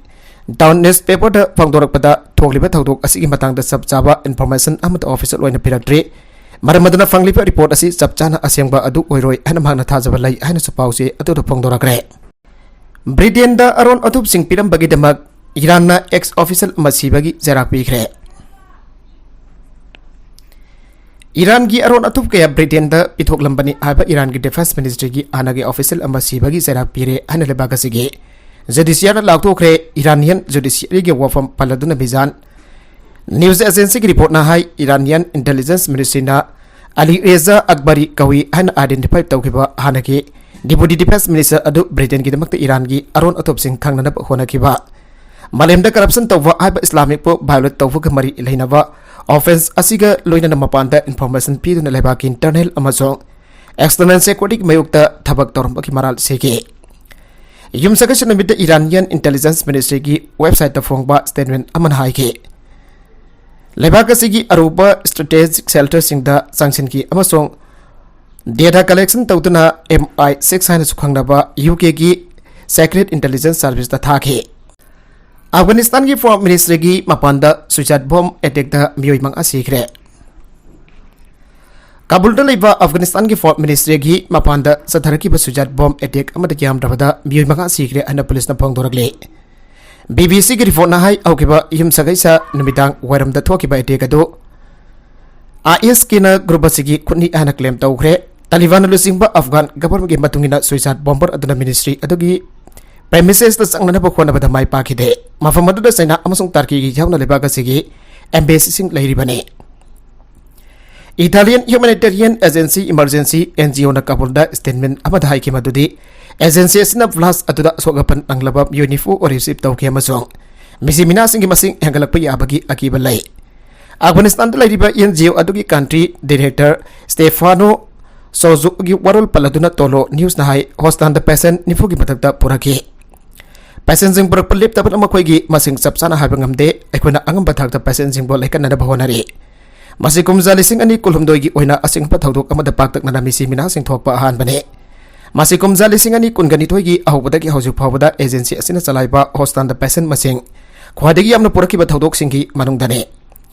ꯗꯥꯎꯟ ꯅ꯭ꯌꯨꯁ ꯄꯦꯄꯔꯗ ꯐꯣꯡꯗꯣꯔꯛꯄꯗ ꯊꯣꯛꯂꯤꯕ ꯊꯧꯗꯣꯛ ꯑꯁꯤꯒꯤ ꯃꯇꯥꯡꯗ ꯆꯞ ꯆꯥꯕ ꯏꯟꯐꯣꯔꯃꯦꯁꯟ ꯑꯃꯠꯇ ꯑꯣꯐꯤꯁꯤꯌꯦꯜ ꯑꯣꯏꯅ ꯄꯤꯔꯛꯇ꯭ꯔꯤ꯫ ꯃꯔꯝ ꯑꯗꯨꯅ ꯐꯪꯂꯤꯕ ꯔꯤꯄꯣꯔꯠ ꯑꯁꯤ ꯆꯞ ꯆꯥꯅ ꯑꯁꯦꯡꯕ ꯑꯗꯨ ꯑꯣꯏꯔꯣꯏ ꯍꯥꯏꯅ ꯃꯍꯥꯛꯅ ꯊꯥꯖꯕ ꯂꯩ ꯍꯥꯏꯅꯁꯨ ꯄꯥꯎꯆꯦ ꯑꯗꯨꯗ ꯐꯣꯡꯗꯣꯔꯛꯈ꯭ꯔꯦ꯫ ꯕ꯭ꯔꯤꯇꯦꯟꯗ ꯑꯔꯣꯟ ꯑꯊꯨꯞꯁꯤꯡ ꯄꯤꯔꯝꯕꯒꯤꯗꯃꯛ ꯏꯔꯥꯟꯅ ꯑꯦꯛꯁ ꯑꯣꯐꯤꯁꯤꯌꯦꯜ ꯑꯃ ꯁꯤꯕꯒꯤ ꯆꯩꯔꯥꯛ ꯄꯤꯈ꯭ꯔꯦ꯫ ꯏꯔꯥꯟꯒꯤ ꯑꯔꯣꯟ ꯑꯊꯨꯞ ꯀꯌꯥ ꯕ꯭ꯔꯤꯇꯦꯟꯗ ꯄꯤꯊꯣꯛꯂꯝꯕꯅꯤ ꯍꯥꯏꯕ ꯏꯔꯥꯟꯒꯤ ꯗꯤꯐꯦꯟꯁ ꯃꯤꯅꯤꯁꯇ꯭ꯔꯤꯒꯤ ꯍꯥꯟꯅꯒꯤ ꯑꯣꯐꯤꯁꯤꯌꯦꯜ ꯑꯃ ꯁꯤꯕꯒꯤ ꯆꯩꯔꯥꯛ ꯄꯤꯔꯦ ꯍꯥꯏꯅ ꯂꯩꯕꯥꯛ ꯑꯁꯤꯒꯤ ꯖꯨꯗꯤꯁꯤꯌꯥꯔꯅ ꯂꯥꯎꯊꯣꯛꯈ꯭ꯔꯦ꯫ ꯏꯔꯥꯅꯤꯌꯟ ꯖꯨꯗꯤꯁꯤꯌꯥꯔꯤꯒꯤ ꯋꯥꯐꯝ ꯄꯜꯂꯗꯨꯅ ꯃꯤꯖꯥꯟ ꯅ꯭ꯌꯨꯁ ꯑꯦꯖꯦꯟꯁꯤꯒꯤ ꯔꯤꯄꯣꯔꯠꯅ ꯍꯥꯏ, ꯏꯔꯥꯅꯤꯌꯟ ꯏꯟꯇꯦꯂꯤꯖꯦꯟꯁ ꯃꯤꯅꯤꯁꯇ꯭ꯔꯤꯅ ꯑꯂꯤ ꯔꯦꯖꯥ ꯑꯛꯕꯔꯤ ꯀꯧꯏ ꯍꯥꯏꯅ ꯑꯥꯏꯗꯦꯟꯇꯤꯐꯥꯏ ꯇꯧꯈꯤꯕ ꯍꯥꯟꯅꯒꯤ ꯗꯤꯄꯨꯇꯤ ꯗꯤꯐꯦꯟꯁ ꯃꯤꯅꯤꯁꯇꯔ ꯑꯗꯨ ꯕ꯭ꯔꯤꯇꯦꯟꯒꯤꯗꯃꯛꯇ ꯏꯔꯥꯟꯒꯤ ꯑꯔꯣꯟ ꯑꯊꯨꯞꯁꯤꯡ ꯈꯪꯅꯅꯕ ꯍꯣꯠꯅꯈꯤꯕ, ꯃꯥꯂꯦꯝꯗ ꯀꯔꯞꯁꯟ ꯇꯧꯕ ꯍꯥꯏꯕ ꯏꯁꯂꯥꯃꯤꯛꯄꯨ ꯚꯥꯏꯑꯣꯂꯦꯠ ꯇꯧꯕꯒ ꯃꯔꯤ ꯂꯩꯅꯕ ꯑꯣꯐꯦꯟꯁ ꯑꯁꯤꯒ ꯂꯣꯏꯅꯅ ꯃꯄꯥꯟꯗ ꯏꯟꯐꯣꯔꯃꯦꯁꯟ ꯄꯤꯗꯨꯅ ꯂꯩꯕꯥꯛꯀꯤ ꯏꯟꯇꯔꯅꯦꯜ ꯑꯃꯁꯨꯡ ꯑꯦꯛꯁꯇꯔꯅꯦꯜ ꯁꯦꯀ꯭ꯌꯨꯔꯤꯇꯤꯒꯤ ꯃꯥꯌꯣꯛꯇ ꯊꯕꯛ ꯇꯧꯔꯝꯕꯒꯤ ꯃꯔꯥꯜ ꯁꯤꯈꯤ꯫ ꯌꯨꯝꯁꯀꯩꯁ ꯅꯨꯃꯤꯠꯇ ꯏꯔꯥꯅꯤꯌꯟ ꯏꯟꯇꯦꯂꯤꯖꯦꯟꯁ ꯃꯤꯅꯤꯁꯇ꯭ꯔꯤꯒꯤ ꯋꯦꯕꯁꯥꯏꯠꯇ ꯐꯣꯡꯕ ꯁ꯭ꯇꯦꯠꯃꯦꯟ ꯑꯃꯅ ꯍꯥꯏꯈꯤ, ꯂꯩꯕꯥꯛ ꯑꯁꯤꯒꯤ ꯑꯔꯨꯕ ꯁ꯭ꯇ꯭ꯔꯦꯇꯦꯖꯤꯛ ꯁꯦꯜꯇꯔꯁꯤꯡꯗ ꯆꯪꯁꯤꯟꯈꯤ ꯑꯃꯁꯨꯡ ꯗꯦꯇꯥ ꯀꯂꯦꯛꯁꯟ ꯇꯧꯗꯨꯅ ꯑꯦꯝ ꯑꯥꯏ ꯁꯤꯛꯁ ꯍꯥꯏꯅꯁꯨ ꯈꯪꯅꯕ ꯌꯨ ꯀꯦꯒꯤ ꯁꯦꯀ꯭ꯔꯦꯠ ꯏꯟꯇꯦꯂꯤꯖꯦꯟꯁ ꯁꯔꯚꯤꯁꯇ ꯊꯥꯈꯤ꯫ ꯑꯐꯒꯥꯅꯤꯁꯇꯥꯟꯒꯤ ꯐꯣꯔꯦꯟ ꯃꯤꯅꯤꯁꯇ꯭ꯔꯤꯒꯤ ꯃꯄꯥꯟꯗ ꯁꯨꯏꯁꯥꯏꯗ ꯕꯣꯝ ꯑꯦꯇꯦꯛꯇ ꯃꯤꯑꯣꯏ ꯃꯉꯥ ꯁꯤꯈ꯭ꯔꯦ꯫ ꯀꯥꯕꯨꯜꯗ ꯂꯩꯕ ꯑꯐꯒꯥꯅꯤꯁꯇꯥꯟꯒꯤ ꯐꯣꯔꯦꯟ ꯃꯤꯅꯤꯁꯇ꯭ꯔꯤꯒꯤ ꯃꯄꯥꯟꯗ ꯆꯠꯊꯔꯛꯈꯤꯕ ꯁꯨꯏꯁꯥꯏꯗ ꯕꯣꯝ ꯑꯦꯇꯦꯛ ꯑꯃꯗ ꯌꯥꯝꯗ꯭ꯔꯕꯗ ꯃꯤꯑꯣꯏ ꯃꯉꯥ ꯁꯤꯈ꯭ꯔꯦ ꯍꯥꯏꯅ ꯄꯨꯂꯤꯁꯅ ꯐꯣꯡꯗꯣꯔꯛꯂꯤ꯫ ꯕꯤ ꯕꯤ ꯁꯤꯒꯤ ꯔꯤꯄꯣꯔꯠꯅ ꯍꯥꯏ, ꯍꯧꯈꯤꯕ ꯌꯨꯝꯁꯀꯩꯁ ꯅꯨꯃꯤꯗꯥꯡ ꯋꯥꯏꯔꯝꯗ ꯊꯣꯛꯈꯤꯕ ꯑꯦꯇꯦꯛ ꯑꯗꯨ ꯑꯥꯏ ꯑꯦꯁ ꯀꯦꯅ ꯒ꯭ꯔꯨꯞ ꯑꯁꯤꯒꯤ ꯈꯨꯠꯅꯤ ꯍꯥꯏꯅ ꯀ꯭ꯂꯦꯝ ꯇꯧꯈ꯭ꯔꯦ꯫ ꯇꯥꯂꯤꯕꯥꯟꯅ ꯂꯨꯆꯤꯡꯕ ꯑꯐꯒꯥꯟ ꯒꯚꯔꯟꯃꯦꯟꯠꯀꯤ ꯃꯇꯨꯡ ꯏꯟꯅ ꯁꯨꯏꯁꯥꯏꯗ ꯕꯣꯝꯕꯔ ꯑꯗꯨꯅ ꯃꯤꯅꯤꯁꯇ꯭ꯔꯤ ꯑꯗꯨꯒꯤ ꯄ꯭ꯔꯦꯃꯤꯁꯦꯁꯇ ꯆꯪꯅꯅꯕ ꯍꯣꯠꯅꯕꯗ ꯃꯥꯏ ꯄꯥꯛꯈꯤꯗꯦ꯫ ꯃꯐꯝ ꯑꯗꯨꯗ ꯆꯩꯅꯥ ꯑꯃꯁꯨꯡ ꯇꯔꯀꯤꯒꯤ ꯌꯥꯎꯅ ꯂꯩꯕꯥꯛ ꯑꯁꯤꯒꯤ ꯑꯦꯝꯕꯦꯁꯤꯁꯤꯡ ꯂꯩꯔꯤꯕꯅꯤ꯫ Italian Humanitarian Agency Emergency, N G O ꯀꯥꯕꯨꯜꯗ ꯁ꯭ꯇꯦꯠꯃꯦꯟꯠ ꯑꯃꯗ ꯍꯥꯏꯈꯤ ꯃꯗꯨꯗꯤ ꯑꯦꯖꯦꯟꯁꯤ ꯑꯁꯤꯅ ꯕ꯭ꯂꯥꯁ ꯑꯗꯨꯗ ꯑꯁꯣꯛ ꯑꯄꯟ ꯅꯪꯂꯕ ꯃꯤꯑꯣꯏ ꯅꯤꯐꯨ ꯔꯤꯁꯤꯞ ꯇꯧꯈꯤ ꯑꯃꯁꯨꯡ ꯃꯤꯁꯤ ꯃꯤꯅꯥꯁꯤꯡꯒꯤ ꯃꯁꯤꯡ ꯍꯦꯟꯒꯠꯂꯛꯄ ꯌꯥꯕꯒꯤ ꯑꯀꯤꯕ ꯂꯩ꯫ ꯑꯐꯒꯥꯅꯤꯁꯇꯥꯟꯗ ꯂꯩꯔꯤꯕ ꯑꯦꯟ ꯖꯤ ꯑꯣ ꯑꯗꯨꯒꯤ ꯀꯟꯇ꯭ꯔꯤ ꯗꯤꯔꯦꯛꯇꯔ ꯁ꯭ꯇꯦꯐꯥꯅꯣ ꯁꯣꯖꯨꯒꯤ ꯋꯥꯔꯣꯜ ꯄꯜꯂꯗꯨꯅ ꯇꯣꯂꯣ ꯅ꯭ꯌꯨꯁꯅ ꯍꯥꯏ, ꯍꯣꯁꯇꯥꯟꯗ ꯄꯦꯁꯦꯟꯠ ꯅꯤꯐꯨꯒꯤ ꯃꯊꯛꯇ ꯄꯨꯔꯛꯈꯤ꯫ ꯄꯦꯁꯦꯟꯠꯁꯤꯡ ꯄꯨꯔꯛꯄ ꯂꯦꯞꯇꯕꯅ ꯃꯈꯣꯏꯒꯤ ꯃꯁꯤꯡ ꯆꯞ ꯆꯥꯅ ꯍꯥꯏꯕ ꯉꯝꯗꯦ꯫ ꯑꯩꯈꯣꯏꯅ ꯑꯉꯝꯕ ꯊꯥꯛꯇ ꯄꯦꯁꯦꯟꯠꯁꯤꯡꯕꯨ ꯂꯩꯈꯠꯅꯅꯕ ꯍꯣꯠꯅꯔꯤ꯫ ꯃꯁꯤ ꯀꯨꯝꯖꯥ ꯂꯤꯁꯤꯡ ꯑꯅꯤ ꯀꯨꯟꯍꯨꯝꯗꯣꯏꯒꯤ ꯑꯣꯏꯅ ꯑꯁꯤꯒꯨꯝꯕ ꯊꯧꯗꯣꯛ ꯑꯃꯗ ꯄꯥꯛꯇꯛꯅꯅ ꯃꯤꯁꯤ ꯃꯤꯅꯥꯁꯤꯡ ꯊꯣꯛꯄ ꯑꯍꯥꯟꯕꯅꯤ꯫ ꯃꯁꯤ ꯀꯨꯝꯖꯥ ꯂꯤꯁꯤꯡ ꯑꯅꯤ ꯀꯨꯟꯒ ꯅꯤꯊꯣꯏꯒꯤ ꯑꯍꯧꯕꯗꯒꯤ ꯍꯧꯖꯤꯛ ꯐꯥꯎꯕꯗ ꯑꯦꯖꯦꯟꯁꯤ ꯑꯁꯤꯅ ꯆꯂꯥꯏꯕ ꯍꯣꯁꯇꯥꯟꯗ ꯄꯦꯁꯦꯟꯠ ꯃꯁꯤꯡ ꯈ꯭ꯋꯥꯏꯗꯒꯤ ꯌꯥꯝꯅ ꯄꯨꯔꯛꯈꯤꯕ ꯊꯧꯗꯣꯛꯁꯤꯡꯒꯤ ꯃꯅꯨꯡꯗꯅꯤ꯫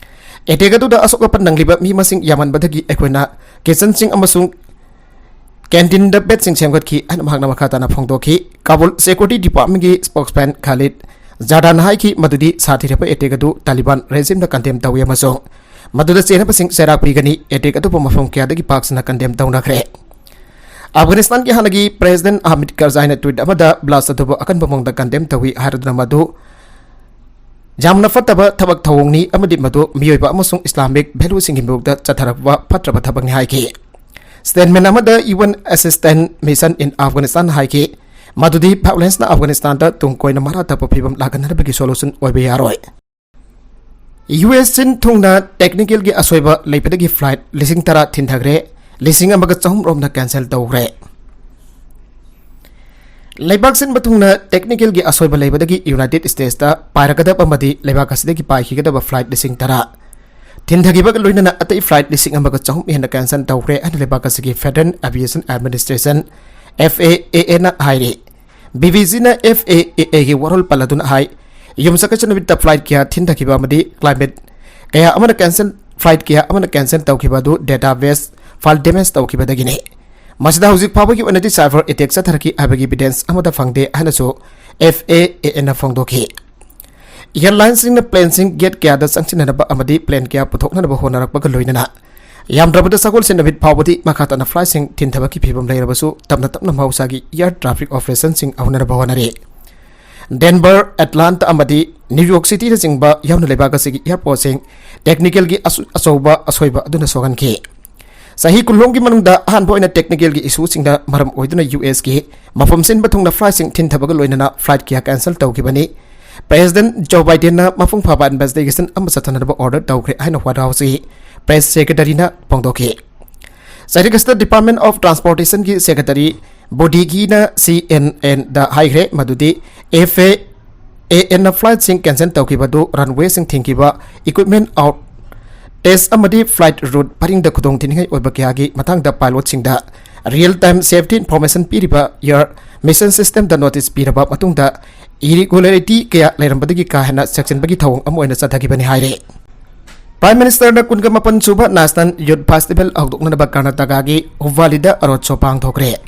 ꯑꯦꯇꯦꯛ ꯑꯗꯨꯗ ꯑꯁꯣꯛ ꯑꯄꯟ ꯅꯪꯂꯤꯕ ꯃꯤ ꯃꯁꯤꯡ ꯌꯥꯝꯃꯟꯕꯗꯒꯤ ꯑꯩꯈꯣꯏꯅ ꯀꯤꯆꯟꯁꯤꯡ ꯑꯃꯁꯨꯡ ꯀꯦꯟꯇꯤꯟꯗ ꯕꯦꯗꯁꯤꯡ ꯁꯦꯝꯒꯠꯈꯤ ꯍꯥꯏꯅ ꯃꯍꯥꯛꯅ ꯃꯈꯥ ꯇꯥꯅ ꯐꯣꯡꯗꯣꯛꯈꯤ꯫ ꯀꯥꯕꯨꯜ ꯁꯦꯀ꯭ꯌꯨꯔꯤꯇꯤ ꯗꯤꯄꯥꯔꯠꯃꯦꯟꯠꯀꯤ ꯁ꯭ꯄꯣꯛꯁꯃꯦꯟ ꯈꯥꯂꯤꯗ ꯖꯥꯗꯥꯟ ꯍꯥꯏꯈꯤ ꯃꯗꯨꯗꯤ ꯁꯥꯊꯤꯔꯕ ꯑꯦꯇꯦꯛ ꯑꯗꯨ ꯇꯥꯂꯤꯕꯥꯟ ꯔꯦꯖꯤꯝꯅ ꯀꯟꯗꯦꯝ ꯇꯧꯏ ꯑꯃꯁꯨꯡ ꯃꯗꯨꯗ ꯆꯦꯟꯅꯕꯁꯤꯡ ꯆꯩꯔꯥꯛ ꯄꯤꯒꯅꯤ꯫ ꯑꯦꯇꯦꯛ ꯑꯗꯨꯕꯨ ꯃꯐꯝ ꯀꯌꯥꯗꯒꯤ ꯄꯥꯛ ꯁꯟꯅ ꯀꯟꯗꯦꯝ ꯇꯧꯅꯈ꯭ꯔꯦ꯫ ꯑꯐꯒꯥꯅꯤꯁꯇꯥꯟꯒꯤ ꯍꯥꯟꯅꯒꯤ ꯄ꯭ꯔꯦꯁꯤꯗꯦꯟꯠ ꯍꯥꯃꯤꯗ ꯀꯔꯖꯥꯏꯅ ꯇ꯭ꯋꯤꯠ ꯑꯃꯗ ꯕ꯭ꯂꯥꯁ ꯑꯗꯨꯕꯨ ꯑꯀꯟꯕ ꯃꯑꯣꯡꯗ ꯀꯟꯗꯦꯝ ꯇꯧꯏ ꯍꯥꯏꯔꯗꯨꯅ ꯃꯗꯨ ꯌꯥꯝꯅ ꯐꯠꯇꯕ ꯊꯕꯛ ꯊꯧꯑꯣꯡꯅꯤ ꯑꯃꯗꯤ ꯃꯗꯨ ꯃꯤꯑꯣꯏꯕ ꯑꯃꯁꯨꯡ ꯏꯁꯂꯥꯃꯤꯛ ꯚꯦꯂꯨꯁꯤꯡꯒꯤ ꯃꯔꯛꯇ ꯆꯠꯊꯔꯛꯄ ꯐꯠꯇ꯭ꯔꯕ ꯊꯕꯛꯅꯤ ꯍꯥꯏꯈꯤ꯫ ꯁ꯭ꯇꯦꯠꯃꯦꯟꯠ ꯑꯃꯗ ꯌꯨ ꯑꯦꯟ ꯑꯦꯁꯤꯁꯇꯦꯟꯠ ꯃꯤꯁꯟ ꯏꯟ ꯑꯐꯒꯥꯅꯤꯁꯇꯥꯟ ꯍꯥꯏꯈꯤ ꯃꯗꯨꯗꯤ ꯚꯥꯏꯑꯣꯂꯦꯟꯁꯅ ꯑꯐꯒꯥꯅꯤꯁꯇꯥꯟꯗ ꯇꯨꯡ ꯀꯣꯏꯅ ꯃꯔꯥ ꯇꯞꯄ ꯐꯤꯕꯝ ꯂꯥꯛꯍꯟꯅꯕꯒꯤ ꯁꯣꯂꯨꯁꯟ ꯑꯣꯏꯕ ꯌꯥꯔꯣꯏ꯫ ꯌꯨ ꯑꯦꯁ ꯆꯤꯟ ꯊꯨꯡꯅ ꯇꯦꯛꯅꯤꯀꯦꯜꯒꯤ ꯑꯁꯣꯏꯕ ꯂꯩꯕꯗꯒꯤ ꯐ꯭ꯂꯥꯏꯠ ꯂꯤꯁꯤꯡ ꯇꯔꯥ ꯊꯤꯟꯊꯈ꯭ꯔꯦ, ꯂꯤꯁꯤꯡ ꯑꯃꯒ ꯆꯍꯨꯝ ꯔꯣꯝꯅ ꯀꯦꯟꯁꯦꯜ ꯇꯧꯈ꯭ꯔꯦ꯫ ꯂꯩꯕꯥꯛ ꯁꯤꯟꯕ ꯊꯨꯡꯅ ꯇꯦꯛꯅꯤꯀꯦꯜꯒꯤ ꯑꯁꯣꯏꯕ ꯂꯩꯕꯗꯒꯤ ꯌꯨꯅꯥꯏꯇꯦꯗ ꯁ꯭ꯇꯦꯠꯁꯇ ꯄꯥꯏꯔꯛꯀꯗꯕ ꯑꯃꯗꯤ ꯂꯩꯕꯥꯛ ꯑꯁꯤꯗꯒꯤ ꯄꯥꯏꯈꯤꯒꯗꯕ ꯐ꯭ꯂꯥꯏꯠ ꯂꯤꯁꯤꯡ ꯇꯔꯥ ꯊꯤꯟꯊꯈꯤꯕꯒ ꯂꯣꯏꯅꯅ ꯑꯇꯩ ꯐ꯭ꯂꯥꯏꯠ ꯂꯤꯁꯤꯡ ꯑꯃꯒ ꯆꯍꯨꯝ ꯍꯦꯟꯅ ꯀꯦꯟꯁꯦꯜ ꯇꯧꯈ꯭ꯔꯦ ꯍꯥꯏꯅ ꯂꯩꯕꯥꯛ ꯑꯁꯤꯒꯤ federal aviation administration, F A ꯑꯦ ꯑꯦꯅ ꯍꯥꯏꯔꯤ꯫ ꯕꯤ ꯕꯤ ꯁꯤꯅ ꯑꯦꯐ ꯑꯦ ꯑꯦ ꯑꯦꯒꯤ ꯋꯥꯔꯣꯜ ꯄꯜꯂꯗꯨꯅ ꯍꯥꯏ, ꯌꯨꯝꯁꯀꯩꯁ ꯅꯨꯃꯤꯠꯇ flight ꯀꯌꯥ ꯊꯤꯟꯊꯈꯤꯕ ꯑꯃꯗꯤ climate ꯀꯌꯥ ꯑꯃꯅ cancel, flight ꯀꯌꯥ ꯑꯃꯅ cancel ꯇꯧꯈꯤꯕ ꯑꯗꯨ database file damage ꯇꯧꯈꯤꯕꯗꯒꯤꯅꯤ꯫ ꯃꯁꯤꯗ ꯍꯧꯖꯤꯛ ꯐꯥꯎꯕꯒꯤ ꯑꯣꯏꯅꯗꯤ cyber attack ꯆꯠꯊꯔꯛꯈꯤ ꯍꯥꯏꯕꯒꯤ evidence ꯑꯃꯠꯇ ꯐꯪꯗꯦ ꯍꯥꯏꯅꯁꯨ F A A N ꯅ ꯐꯣꯡꯗꯣꯛꯈꯤ꯫ Airline ꯁꯤꯡꯅ plane ꯁꯤꯡ gate ꯀꯌꯥꯗ ꯆꯪꯁꯤꯟꯅꯅꯕ ꯑꯃꯗꯤ plane ꯀꯌꯥ ꯄꯨꯊꯣꯛꯅꯅꯕ ꯍꯣꯠꯅꯔꯛꯄꯒ ꯂꯣꯏꯅꯅ ꯌꯥꯝꯗ꯭ꯔꯕꯗ ꯁꯒꯣꯜꯁꯦꯟ ꯅꯨꯃꯤꯠ ꯐꯥꯎꯕꯗꯤ ꯃꯈꯥ ꯇꯥꯅ flight ꯁꯤꯡ ꯊꯤꯟꯊꯕꯒꯤ ꯐꯤꯕꯝ ꯂꯩꯔꯕꯁꯨ ꯇꯞꯅ ꯇꯞꯅ ꯃꯍꯧꯁꯥꯒꯤ air traffic operation ꯁꯤꯡ ꯍꯧꯅꯅꯕ ꯍꯣꯠꯅꯔꯤ꯫ Denver, Atlanta ꯑꯃꯗꯤ New York City ꯅꯆꯤꯡꯕ ꯌꯥꯎꯅ ꯂꯩꯕꯥꯛ ꯑꯁꯤꯒꯤ airport ꯁꯤꯡ technical ꯒꯤ ꯑꯁꯨ-, ꯑꯆꯧꯕ ꯑꯁꯣꯏꯕ ꯑꯗꯨꯅ ꯁꯣꯛꯍꯟꯈꯤ꯫ ꯆꯍꯤ ꯀꯨꯟꯂꯣꯝꯒꯤ ꯃꯅꯨꯡꯗ ꯑꯍꯥꯟꯕ ꯑꯣꯏꯅ technical ꯒꯤ issue ꯁꯤꯡꯅ ꯃꯔꯝ ꯑꯣꯏꯗꯨꯅ U S ꯀꯤ ꯃꯐꯝ ꯁꯤꯟꯕ ꯊꯨꯡꯅ flight ꯁꯤꯡ ꯊꯤꯟꯊꯕꯒ ꯂꯣꯏꯅꯅ flight ꯀꯌꯥ cancel ꯇꯧꯈꯤꯕꯅꯤ꯫ President Joe Biden ꯅ ꯃꯄꯨꯡ ꯐꯥꯕ investigation ꯑꯃ ꯆꯠꯊꯅꯕ order ꯇꯧꯈ꯭ꯔꯦ ꯍꯥꯏꯅ White House ꯀꯤ press secretary ꯅ ꯐꯣꯡꯗꯣꯛꯈꯤ꯫ ꯆꯩꯔꯛ ꯑꯁꯤꯗ Department of Transportation ꯒꯤ secretary ꯕꯣꯗꯤꯒꯤꯅ C N N ꯗ ꯍꯥꯏꯈ꯭ꯔꯦ ꯃꯗꯨꯗꯤ F A A N ꯅ flight ꯁꯤꯡ cancel ꯇꯧꯈꯤꯕ ꯑꯗꯨ runway ꯁꯤꯡ ꯊꯤꯡꯈꯤꯕ, equipment out test ꯑꯃꯗꯤ flight route ꯄꯔꯤꯡꯗ ꯈꯨꯗꯣꯡꯊꯤꯅꯤꯡꯉꯥꯏ ꯑꯣꯏꯕ ꯀꯌꯥꯒꯤ ꯃꯇꯥꯡꯗ pilot ꯁꯤꯡꯗ real time safety information ꯄꯤꯔꯤꯕ air mission system ꯗ notice ꯄꯤꯔꯕ ꯃꯇꯨꯡꯗ irregularity ꯀꯌꯥ ꯂꯩꯔꯝꯕꯗꯒꯤ ꯀꯥ ꯍꯦꯟꯅ ꯆꯦꯛꯁꯤꯟꯕꯒꯤ ꯊꯧꯑꯣꯡ ꯑꯃ ꯑꯣꯏꯅ ꯆꯠꯊꯈꯤꯕꯅꯤ ꯍꯥꯏꯔꯦ꯫ Prime Minister ꯅ ꯀꯨꯟꯒ ꯃꯥꯄꯟ ꯁꯨꯕ National Youth Festival ꯍꯧꯗꯣꯛꯅꯅꯕ ꯀꯔꯅꯥꯇꯀꯥꯒꯤ ꯍꯨꯕꯥꯂꯤꯗ road show ꯄꯥꯡꯊꯣꯛꯈ꯭ꯔꯦ꯫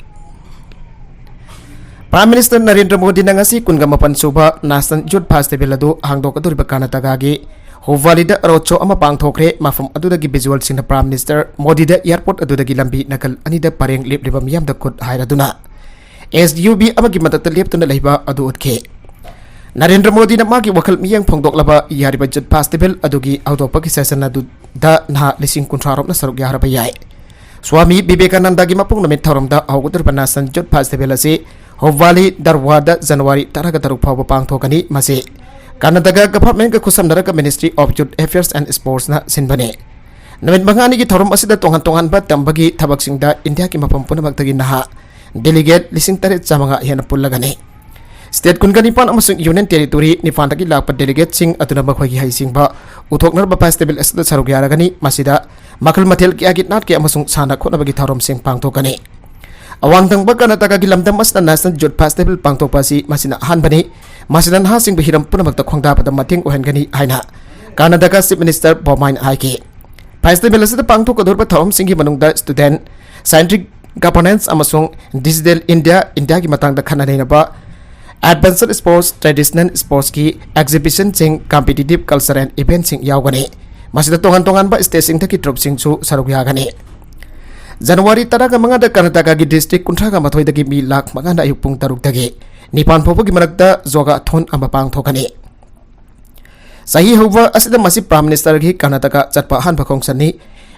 Prime Minister Narendra ꯃꯣꯗꯤꯅ ꯉꯁꯤ ꯀꯨꯟꯒ ꯃꯥꯄꯟ ꯁꯨꯕ National Youth Festival ꯑꯗꯨ ꯍꯥꯡꯗꯣꯛꯀꯗꯧꯔꯤꯕ ꯀꯔꯅꯥꯇꯀꯥꯒꯤ ꯍꯨꯕꯥꯂꯤꯗ road show ꯑꯃ ꯄꯥꯡꯊꯣꯛꯈ꯭ꯔꯦ꯫ ꯃꯐꯝ ꯑꯗꯨꯗꯒꯤ visual ꯁꯤꯡꯅ Prime Minister ꯃꯣꯗꯤꯗ airport ꯑꯗꯨꯗꯒꯤ ꯂꯝꯕꯤ ꯅꯥꯀꯜ ꯑꯅꯤꯗ ꯄꯔꯦꯡ ꯂꯦꯞꯂꯤꯕ ꯃꯤꯌꯥꯝꯗ ꯈꯨꯠ ꯍꯥꯏꯔꯗꯨꯅ S U V ꯑꯃꯒꯤ ꯃꯊꯛꯇ ꯂꯦꯞꯇꯨꯅ ꯂꯩꯕ ꯑꯗꯨ ꯎꯠꯈꯤ꯫ ꯅꯔꯦꯟꯗ꯭ꯔ ꯃꯣꯗꯤꯅ ꯃꯥꯒꯤ ꯋꯥꯈꯜ ꯃꯤꯠꯌꯦꯡ ꯐꯣꯡꯗꯣꯛꯂꯕ ꯌꯥꯔꯤꯕ Youth Festival ꯑꯗꯨꯒꯤ ꯍꯧꯗꯣꯛꯄꯒꯤ session ꯑꯗꯨꯗ ꯅꯍꯥ ꯂꯤꯁꯤꯡ ꯀꯨꯟꯊ꯭ꯔꯥ ꯔꯣꯝꯅ ꯁꯔꯨꯛ ꯌꯥꯔꯕ ꯌꯥꯏ꯫ ꯁ꯭ꯋꯥꯃꯤ ꯕꯤꯕꯦꯀꯥꯅꯟꯗꯒꯤ ꯃꯄꯣꯛ ꯅꯨꯃꯤꯠ ꯊꯧꯔꯝꯗ ꯍꯧꯒꯗꯧꯔꯤꯕ National Youth Festival ꯑꯁꯤ ꯍꯨꯕꯥꯂꯤ ꯗꯔꯋꯥꯗ January ꯇꯔꯥꯒ ꯇꯔꯨꯛ ꯐꯥꯎꯕ ꯄꯥꯡꯊꯣꯛꯀꯅꯤ꯫ ꯃꯁꯤ ꯀꯔꯅꯥꯇꯀꯥ government ꯀ ꯈꯨꯠꯁꯝꯅꯔꯒ Ministry of Youth Affairs and Sports ꯅ ꯁꯤꯟꯕꯅꯤ꯫ ꯅꯨꯃꯤꯠ ꯃꯉꯥꯅꯤꯒꯤ ꯊꯧꯔꯝ ꯑꯁꯤꯗ ꯇꯣꯉꯥꯟ ꯇꯣꯉꯥꯟꯕ ꯇꯝꯕꯒꯤ ꯊꯕꯛꯁꯤꯡꯗ ꯏꯟꯗꯤꯌꯥꯒꯤ ꯃꯐꯝ ꯄꯨꯝꯅꯃꯛꯇꯒꯤ ꯅꯍꯥ delegate ꯂꯤꯁꯤꯡ ꯇꯔꯦꯠ ꯆꯥꯃꯉꯥ ꯍꯦꯟꯅ ꯄꯨꯜꯂꯒꯅꯤ꯫ State ꯀꯨꯟꯒ ꯅꯤꯄꯥꯟ ꯑꯃꯁꯨꯡ Union Territory ꯅꯤꯄꯥꯟꯗꯒꯤ ꯂꯥꯛꯄ delegateꯁꯤꯡ ꯑꯗꯨꯅ ꯃꯈꯣꯏꯒꯤ ꯍꯩꯁꯤꯡꯕ ꯎꯠꯊꯣꯛꯅꯔꯕ festival ꯑꯁꯤꯗ ꯁꯔꯨꯛ ꯌꯥꯔꯒꯅꯤ꯫ ꯃꯁꯤꯗ ꯃꯈꯜ ꯃꯊꯦꯜ ꯀꯌꯥꯒꯤ ꯅꯥꯠꯀꯤ ꯑꯃꯁꯨꯡ ꯁꯥꯟꯅ ꯈꯣꯠꯅꯕꯒꯤ ꯊꯧꯔꯝꯁꯤꯡ ꯄꯥꯡꯊꯣꯛꯀꯅꯤ꯫ ꯑꯋꯥꯡ ꯊꯪꯕ ꯀꯔꯅꯥꯇꯀꯥꯒꯤ ꯂꯝꯗꯝ ꯑꯁꯤꯗ National Youth Festival ꯄꯥꯡꯊꯣꯛꯄ ꯑꯁꯤ ꯃꯁꯤꯅ ꯑꯍꯥꯟꯕꯅꯤ꯫ ꯃꯁꯤꯅ ꯅꯍꯥꯁꯤꯡꯕꯨ ꯍꯤꯔꯝ ꯄꯨꯝꯅꯃꯛꯇ ꯈꯣꯡꯗꯥꯕꯗ ꯃꯇꯦꯡ ꯑꯣꯏꯍꯟꯒꯅꯤ ꯍꯥꯏꯅ ꯀꯔꯅꯥꯇꯀꯥ Chief Minister ꯕꯣꯝꯃꯥꯏꯅ ꯍꯥꯏꯈꯤ꯫ Festival ꯑꯁꯤꯗ ꯄꯥꯡꯊꯣꯛꯀꯗꯧꯔꯤꯕ ꯊꯧꯔꯝꯁꯤꯡꯒꯤ ꯃꯅꯨꯡꯗ student centric governance ꯑꯃꯁꯨꯡ digital India, ꯏꯟꯗꯤꯌꯥꯒꯤ ꯃꯇꯥꯡꯗ ꯈꯟꯅ ꯅꯩꯅꯕ, adventure sports, traditional sportsꯀꯤ exhibitionꯁꯤꯡ, competitive cultural eventꯁꯤꯡ ꯌꯥꯎꯒꯅꯤ꯫ ꯃꯁꯤꯗ ꯇꯣꯉꯥꯟ ꯇꯣꯉꯥꯟꯕ stateꯁꯤꯡꯗꯒꯤ troupꯁꯤꯡꯁꯨ ꯁꯔꯨꯛ ꯌꯥꯒꯅꯤ꯫ ꯖꯅꯋꯥꯔꯤ ꯇꯔꯥꯃꯉꯥꯗ ꯀꯔꯅꯥꯇꯀꯥꯒꯤ district ꯀꯨꯟꯊ꯭ꯔꯥꯒ ꯃꯥꯊꯣꯏꯗꯒꯤ ꯃꯤ ꯂꯥꯈ ꯃꯉꯥꯅ ꯑꯌꯨꯛ ꯄꯨꯡ ꯇꯔꯨꯛꯇꯒꯤ ꯅꯤꯄꯥꯟ ꯐꯥꯎꯕꯒꯤ ꯃꯔꯛꯇ yogathon ꯑꯃ ꯄꯥꯡꯊꯣꯛꯀꯅꯤ꯫ ꯆꯍꯤ ꯍꯧꯕ ꯑꯁꯤꯗ ꯃꯁꯤ Prime Ministerꯒꯤ ꯀꯔꯅꯥꯇꯀꯥ ꯆꯠꯄ ꯑꯍꯥꯟꯕ ꯈꯣꯡꯆꯠꯅꯤ꯫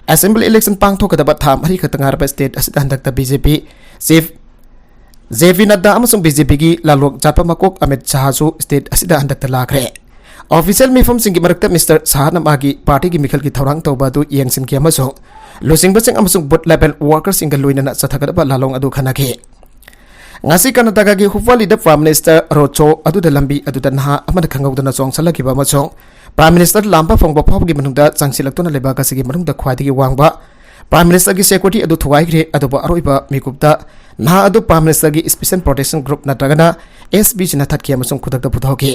Assembly election ꯄꯥꯡꯊꯣꯛꯀꯗꯕ ꯊꯥ ꯃꯔꯤ ꯈꯛꯇ ꯉꯥꯏꯔꯕ state ꯑꯁꯤꯗ ꯍꯟꯗꯛꯇ BJP Chief JP ꯅꯗ꯭ꯗꯥ ꯑꯃꯁꯨꯡ BJPꯒꯤ ꯂꯥꯂꯣꯡ ꯆꯠꯄ ꯃꯀꯣꯛ ꯑꯃꯤꯠ ꯁꯥꯍꯁꯨ state ꯑꯁꯤꯗ ꯍꯟꯗꯛꯇ ꯂꯥꯛꯈ꯭ꯔꯦ꯫ Official ꯃꯤꯐꯝꯁꯤꯡꯒꯤ ꯃꯔꯛꯇ Mister ꯁꯥꯍꯅ ꯃꯥꯒꯤ partyꯒꯤ ꯃꯤꯈꯜꯒꯤ ꯊꯧꯔꯥꯡ ꯇꯧꯕ ꯑꯗꯨ ꯌꯦꯡꯁꯤꯟꯈꯤ ꯑꯃꯁꯨꯡ ꯂꯨꯆꯤꯡꯕꯁꯤꯡ ꯑꯃꯁꯨꯡ booth level workerꯁꯤꯡꯒ ꯂꯣꯏꯅꯅ ꯆꯠꯊꯒꯗꯕ ꯂꯥꯂꯣꯡ ꯑꯗꯨ ꯈꯟꯅꯈꯤ꯫ ꯉꯁꯤ ꯀꯔꯅꯥꯇꯀꯥꯒꯤ ꯍꯨꯕꯥꯂꯤꯗ Prime Minister road show ꯑꯗꯨꯗ ꯂꯝꯕꯤ ꯑꯗꯨꯗ ꯅꯍꯥ ꯑꯃꯅ ꯈꯪꯍꯧꯗꯅ ꯆꯣꯡꯁꯤꯜꯂꯛꯈꯤꯕ ꯑꯃꯁꯨꯡ Prime Minister ꯂꯥꯝꯕ ꯐꯪꯕ ꯐꯥꯎꯕꯒꯤ ꯃꯅꯨꯡꯗ ꯆꯪꯁꯤꯜꯂꯛꯇꯨꯅ ꯂꯩꯕꯥꯛ ꯑꯁꯤꯒꯤ ꯃꯅꯨꯡꯗ ꯈ꯭ꯋꯥꯏꯗꯒꯤ ꯋꯥꯡꯕ Prime Ministerꯒꯤ security ꯑꯗꯨ ꯊꯨꯒꯥꯏꯈ꯭ꯔꯦ꯫ ꯑꯗꯨꯕꯨ ꯑꯔꯣꯏꯕ ꯃꯤꯀꯨꯞꯇ ꯅꯍꯥ ꯑꯗꯨ Prime Ministerꯒꯤ Special Protection Group ꯅꯠꯇ꯭ꯔꯒꯅ SPGꯅ ꯊꯠꯈꯤ ꯑꯃꯁꯨꯡ ꯈꯨꯗꯛꯇ ꯄꯨꯊꯣꯛꯈꯤ꯫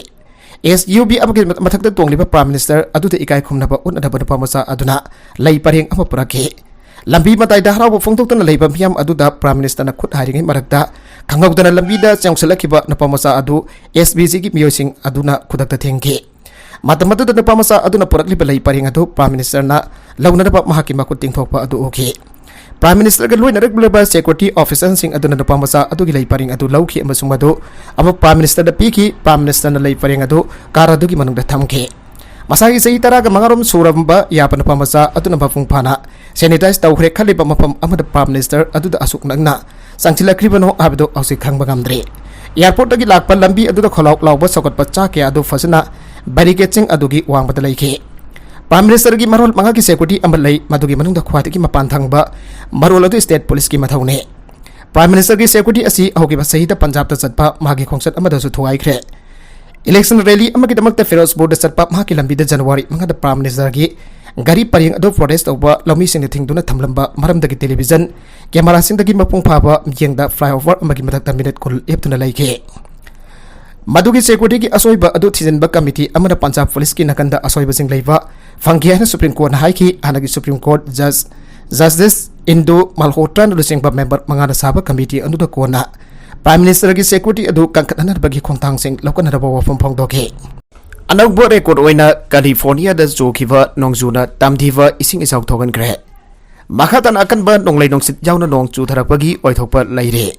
SUV ꯑꯃꯒꯤ ꯃꯊꯛꯇ ꯇꯣꯡꯂꯤꯕ Prime Minister ꯑꯗꯨꯗ ꯏꯀꯥꯏ ꯈꯨꯝꯅꯕ ꯎꯠꯅꯅꯕ ꯅꯨꯄꯥ ꯃꯆꯥ ꯑꯗꯨꯅ ꯂꯩ ꯄꯔꯦꯡ ꯑꯃ ꯄꯨꯔꯛꯈꯤ꯫ ꯂꯝꯕꯤ ꯃꯇꯥꯏꯗ ꯍꯔꯥꯎꯕ ꯐꯣꯡꯗꯣꯛꯇꯨꯅ ꯂꯩꯕ ꯃꯤꯌꯥꯝ ꯑꯗꯨꯗ Prime Ministerꯅ ꯈꯨꯠ ꯍꯥꯏꯔꯤꯉꯩ ꯃꯔꯛꯇ ꯈꯪꯍꯧꯗꯅ ꯂꯝꯕꯤꯗ ꯆꯣꯡꯁꯤꯜꯂꯛꯈꯤꯕ ꯅꯨꯄꯥ ꯃꯆꯥ ꯑꯗꯨ SPGꯒꯤ ꯃꯤꯑꯣꯏꯁꯤꯡ ꯑꯗꯨꯅ ꯈꯨꯗꯛꯇ ꯊꯤꯡꯈꯤ꯫ ꯃꯇꯝ ꯑꯗꯨꯗ ꯅꯨꯄꯥ ꯃꯆꯥ ꯑꯗꯨꯅ ꯄꯨꯔꯛꯂꯤꯕ ꯂꯩ ꯄꯔꯦꯡ ꯑꯗꯨ Prime Ministerꯅ ꯂꯧꯅꯅꯕ ꯃꯍꯥꯛꯀꯤ ꯃꯈꯨꯠ ꯇꯤꯡꯊꯣꯛꯄ ꯑꯗꯨ ꯎꯈꯤ꯫ Prime Ministerꯒ ꯂꯣꯏꯅꯔꯛꯂꯤꯕ security officerꯁꯤꯡ ꯑꯗꯨꯅ ꯅꯨꯄꯥ ꯃꯆꯥ ꯑꯗꯨꯒꯤ ꯂꯩ ꯄꯔꯦꯡ ꯑꯗꯨ ꯂꯧꯈꯤ ꯑꯃꯁꯨꯡ ꯃꯗꯨ ꯑꯃꯨꯛ Prime Ministerꯗ ꯄꯤꯈꯤ꯫ Prime Ministerꯅ ꯂꯩ ꯄꯔꯦꯡ ꯑꯗꯨ car ꯑꯗꯨꯒꯤ ꯃꯅꯨꯡꯗ ꯊꯝꯈꯤ꯫ ꯃꯁꯥꯒꯤ ꯆꯍꯤ ꯇꯔꯥꯒ ꯃꯉꯥꯔꯣꯝ ꯁꯨꯔꯝꯕ ꯌꯥꯕ ꯅꯨꯄꯥ ꯃꯆꯥ ꯑꯗꯨꯅ ꯃꯄꯨꯡ ꯐꯥꯅ sanitize ꯇꯧꯈ꯭ꯔꯦ ꯈꯜꯂꯤꯕ ꯃꯐꯝ ꯑꯃꯗ Prime Minister ꯑꯗꯨꯗ ꯑꯁꯨꯛ ꯅꯛꯅ ꯆꯪꯁꯤꯜꯂꯛꯈ꯭ꯔꯤꯕꯅꯣ ꯍꯥꯏꯕꯗꯨ ꯍꯧꯖꯤꯛ ꯈꯪꯕ ꯉꯝꯗ꯭ꯔꯤ꯫ Airportꯇꯒꯤ ꯂꯥꯛꯄ ꯂꯝꯕꯤ ꯑꯗꯨꯗ ꯈꯣꯂꯥꯎ ꯂꯥꯎꯕ ꯁꯧꯒꯠꯄ ꯆꯥ ꯀꯌꯥ ꯑꯗꯨ ꯐꯖꯅ barricadeꯁꯤꯡ ꯑꯗꯨꯒꯤ ꯋꯥꯡꯃꯗ ꯂꯩꯈꯤ꯫ Prime Ministerꯒꯤ ꯃꯔꯣꯜ ꯃꯉꯥꯒꯤ security ꯑꯃ ꯂꯩ, ꯃꯗꯨꯒꯤ ꯃꯅꯨꯡꯗ ꯈ꯭ꯋꯥꯏꯗꯒꯤ ꯃꯄꯥꯟ ꯊꯪꯕ ꯃꯔꯣꯜ ꯑꯗꯨ state policeꯀꯤ ꯃꯊꯧꯅꯤ꯫ Prime Ministerꯒꯤ security ꯑꯁꯤ ꯍꯧꯈꯤꯕ ꯆꯍꯤꯗ ꯄꯟꯖꯥꯕꯇ ꯆꯠꯄ ꯃꯍꯥꯛꯀꯤ ꯈꯣꯡꯆꯠ ꯑꯃꯗꯁꯨ ꯊꯨꯒꯥꯏꯈ꯭ꯔꯦ꯫ Election rally ꯑꯃꯒꯤꯗꯃꯛꯇ ꯐꯤꯔꯣꯖꯄꯨꯔꯗ ꯆꯠꯄ ꯃꯍꯥꯛꯀꯤ ꯂꯝꯕꯤꯗ ꯖꯅꯋꯥꯔꯤ ꯃꯉꯥꯗ Prime Ministerꯒꯤ ꯒꯥꯔꯤ ꯄꯔꯦꯡ ꯑꯗꯨ ꯄ꯭ꯔꯣꯇꯦꯁ ꯇꯧꯕ ꯂꯧꯃꯤꯁꯤꯡꯅ ꯊꯤꯡꯗꯨꯅ ꯊꯝꯂꯝꯕ ꯃꯔꯝꯗꯒꯤ ꯇꯦꯂꯤꯚꯤꯖꯟ ꯀꯦꯃꯦꯔꯥꯁꯤꯡꯗꯒꯤ ꯃꯄꯨꯡ ꯐꯥꯕ ꯃꯤꯠꯌꯦꯡꯗ ꯐ꯭ꯂꯥꯏꯑꯣꯚꯔ ꯑꯃꯒꯤ ꯃꯊꯛꯇ ꯃꯤꯅꯤꯠ ꯀꯨꯟ ꯂꯦꯞꯇꯨꯅ ꯂꯩꯈꯤ꯫ ꯃꯗꯨꯒꯤ ꯁꯦꯀ꯭ꯌꯨꯔꯤꯇꯤꯒꯤ ꯑꯁꯣꯏꯕ ꯑꯗꯨ ꯊꯤꯖꯤꯟꯕ ꯀꯃꯤꯇꯤ ꯑꯃꯅ ꯄꯟꯖꯥꯕ ꯄꯨꯂꯤꯁꯀꯤ ꯅꯥꯀꯟꯗ ꯑꯁꯣꯏꯕꯁꯤꯡ ꯂꯩꯕ ꯐꯪꯈꯤ ꯍꯥꯏꯅ ꯁꯨꯄ꯭ꯔꯤꯝ ꯀꯣꯔꯠꯅ ꯍꯥꯏꯈꯤ꯫ ꯍꯥꯟꯅꯒꯤ ꯁꯨꯄ꯭ꯔꯤꯝ ꯀꯣꯔꯠ ꯖꯁ ꯖꯁꯇꯤꯁ ꯏꯟꯗꯨ ꯃꯜꯍꯣꯇ꯭ꯔꯥꯅ ꯂꯨꯆꯤꯡꯕ ꯃꯦꯝꯕꯔ ꯃꯉꯥꯅ ꯁꯥꯕ ꯀꯃꯤꯇꯤ ꯑꯗꯨꯗ ꯀꯣꯟꯅ ꯄ꯭ꯔꯥꯏꯝ ꯃꯤꯅꯤꯁꯇꯔꯒꯤ ꯁꯦꯀ꯭ꯌꯨꯔꯤꯇꯤ ꯑꯗꯨ ꯀꯟꯈꯠꯍꯟꯅꯕꯒꯤ ꯈꯣꯡꯊꯥꯡꯁꯤꯡ ꯂꯧꯈꯠꯅꯔꯕ ꯋꯥꯐꯝ ꯐꯣꯡꯗꯣꯛꯈꯤ꯫ ꯑꯅꯧꯕ ꯔꯦꯀꯣꯔꯗ ꯑꯣꯏꯅ ꯀꯥꯂꯤꯐꯣꯔꯅꯤꯌꯥꯗ ꯆꯨꯈꯤꯕ ꯅꯣꯡꯖꯨꯅ ꯇꯝꯊꯤꯕ ꯏꯁꯤꯡ ꯏꯆꯥꯎ ꯊꯣꯛꯍꯟꯈ꯭ꯔꯦ꯫ ꯃꯈꯥ ꯇꯥꯅ ꯑꯀꯟꯕ ꯅꯣꯡꯂꯩ ꯅꯨꯡꯁꯤꯠ ꯌꯥꯎꯅ ꯅꯣꯡ ꯆꯨꯊꯔꯛꯄꯒꯤ ꯑꯣꯏꯊꯣꯛꯄ ꯂꯩꯔꯦ꯫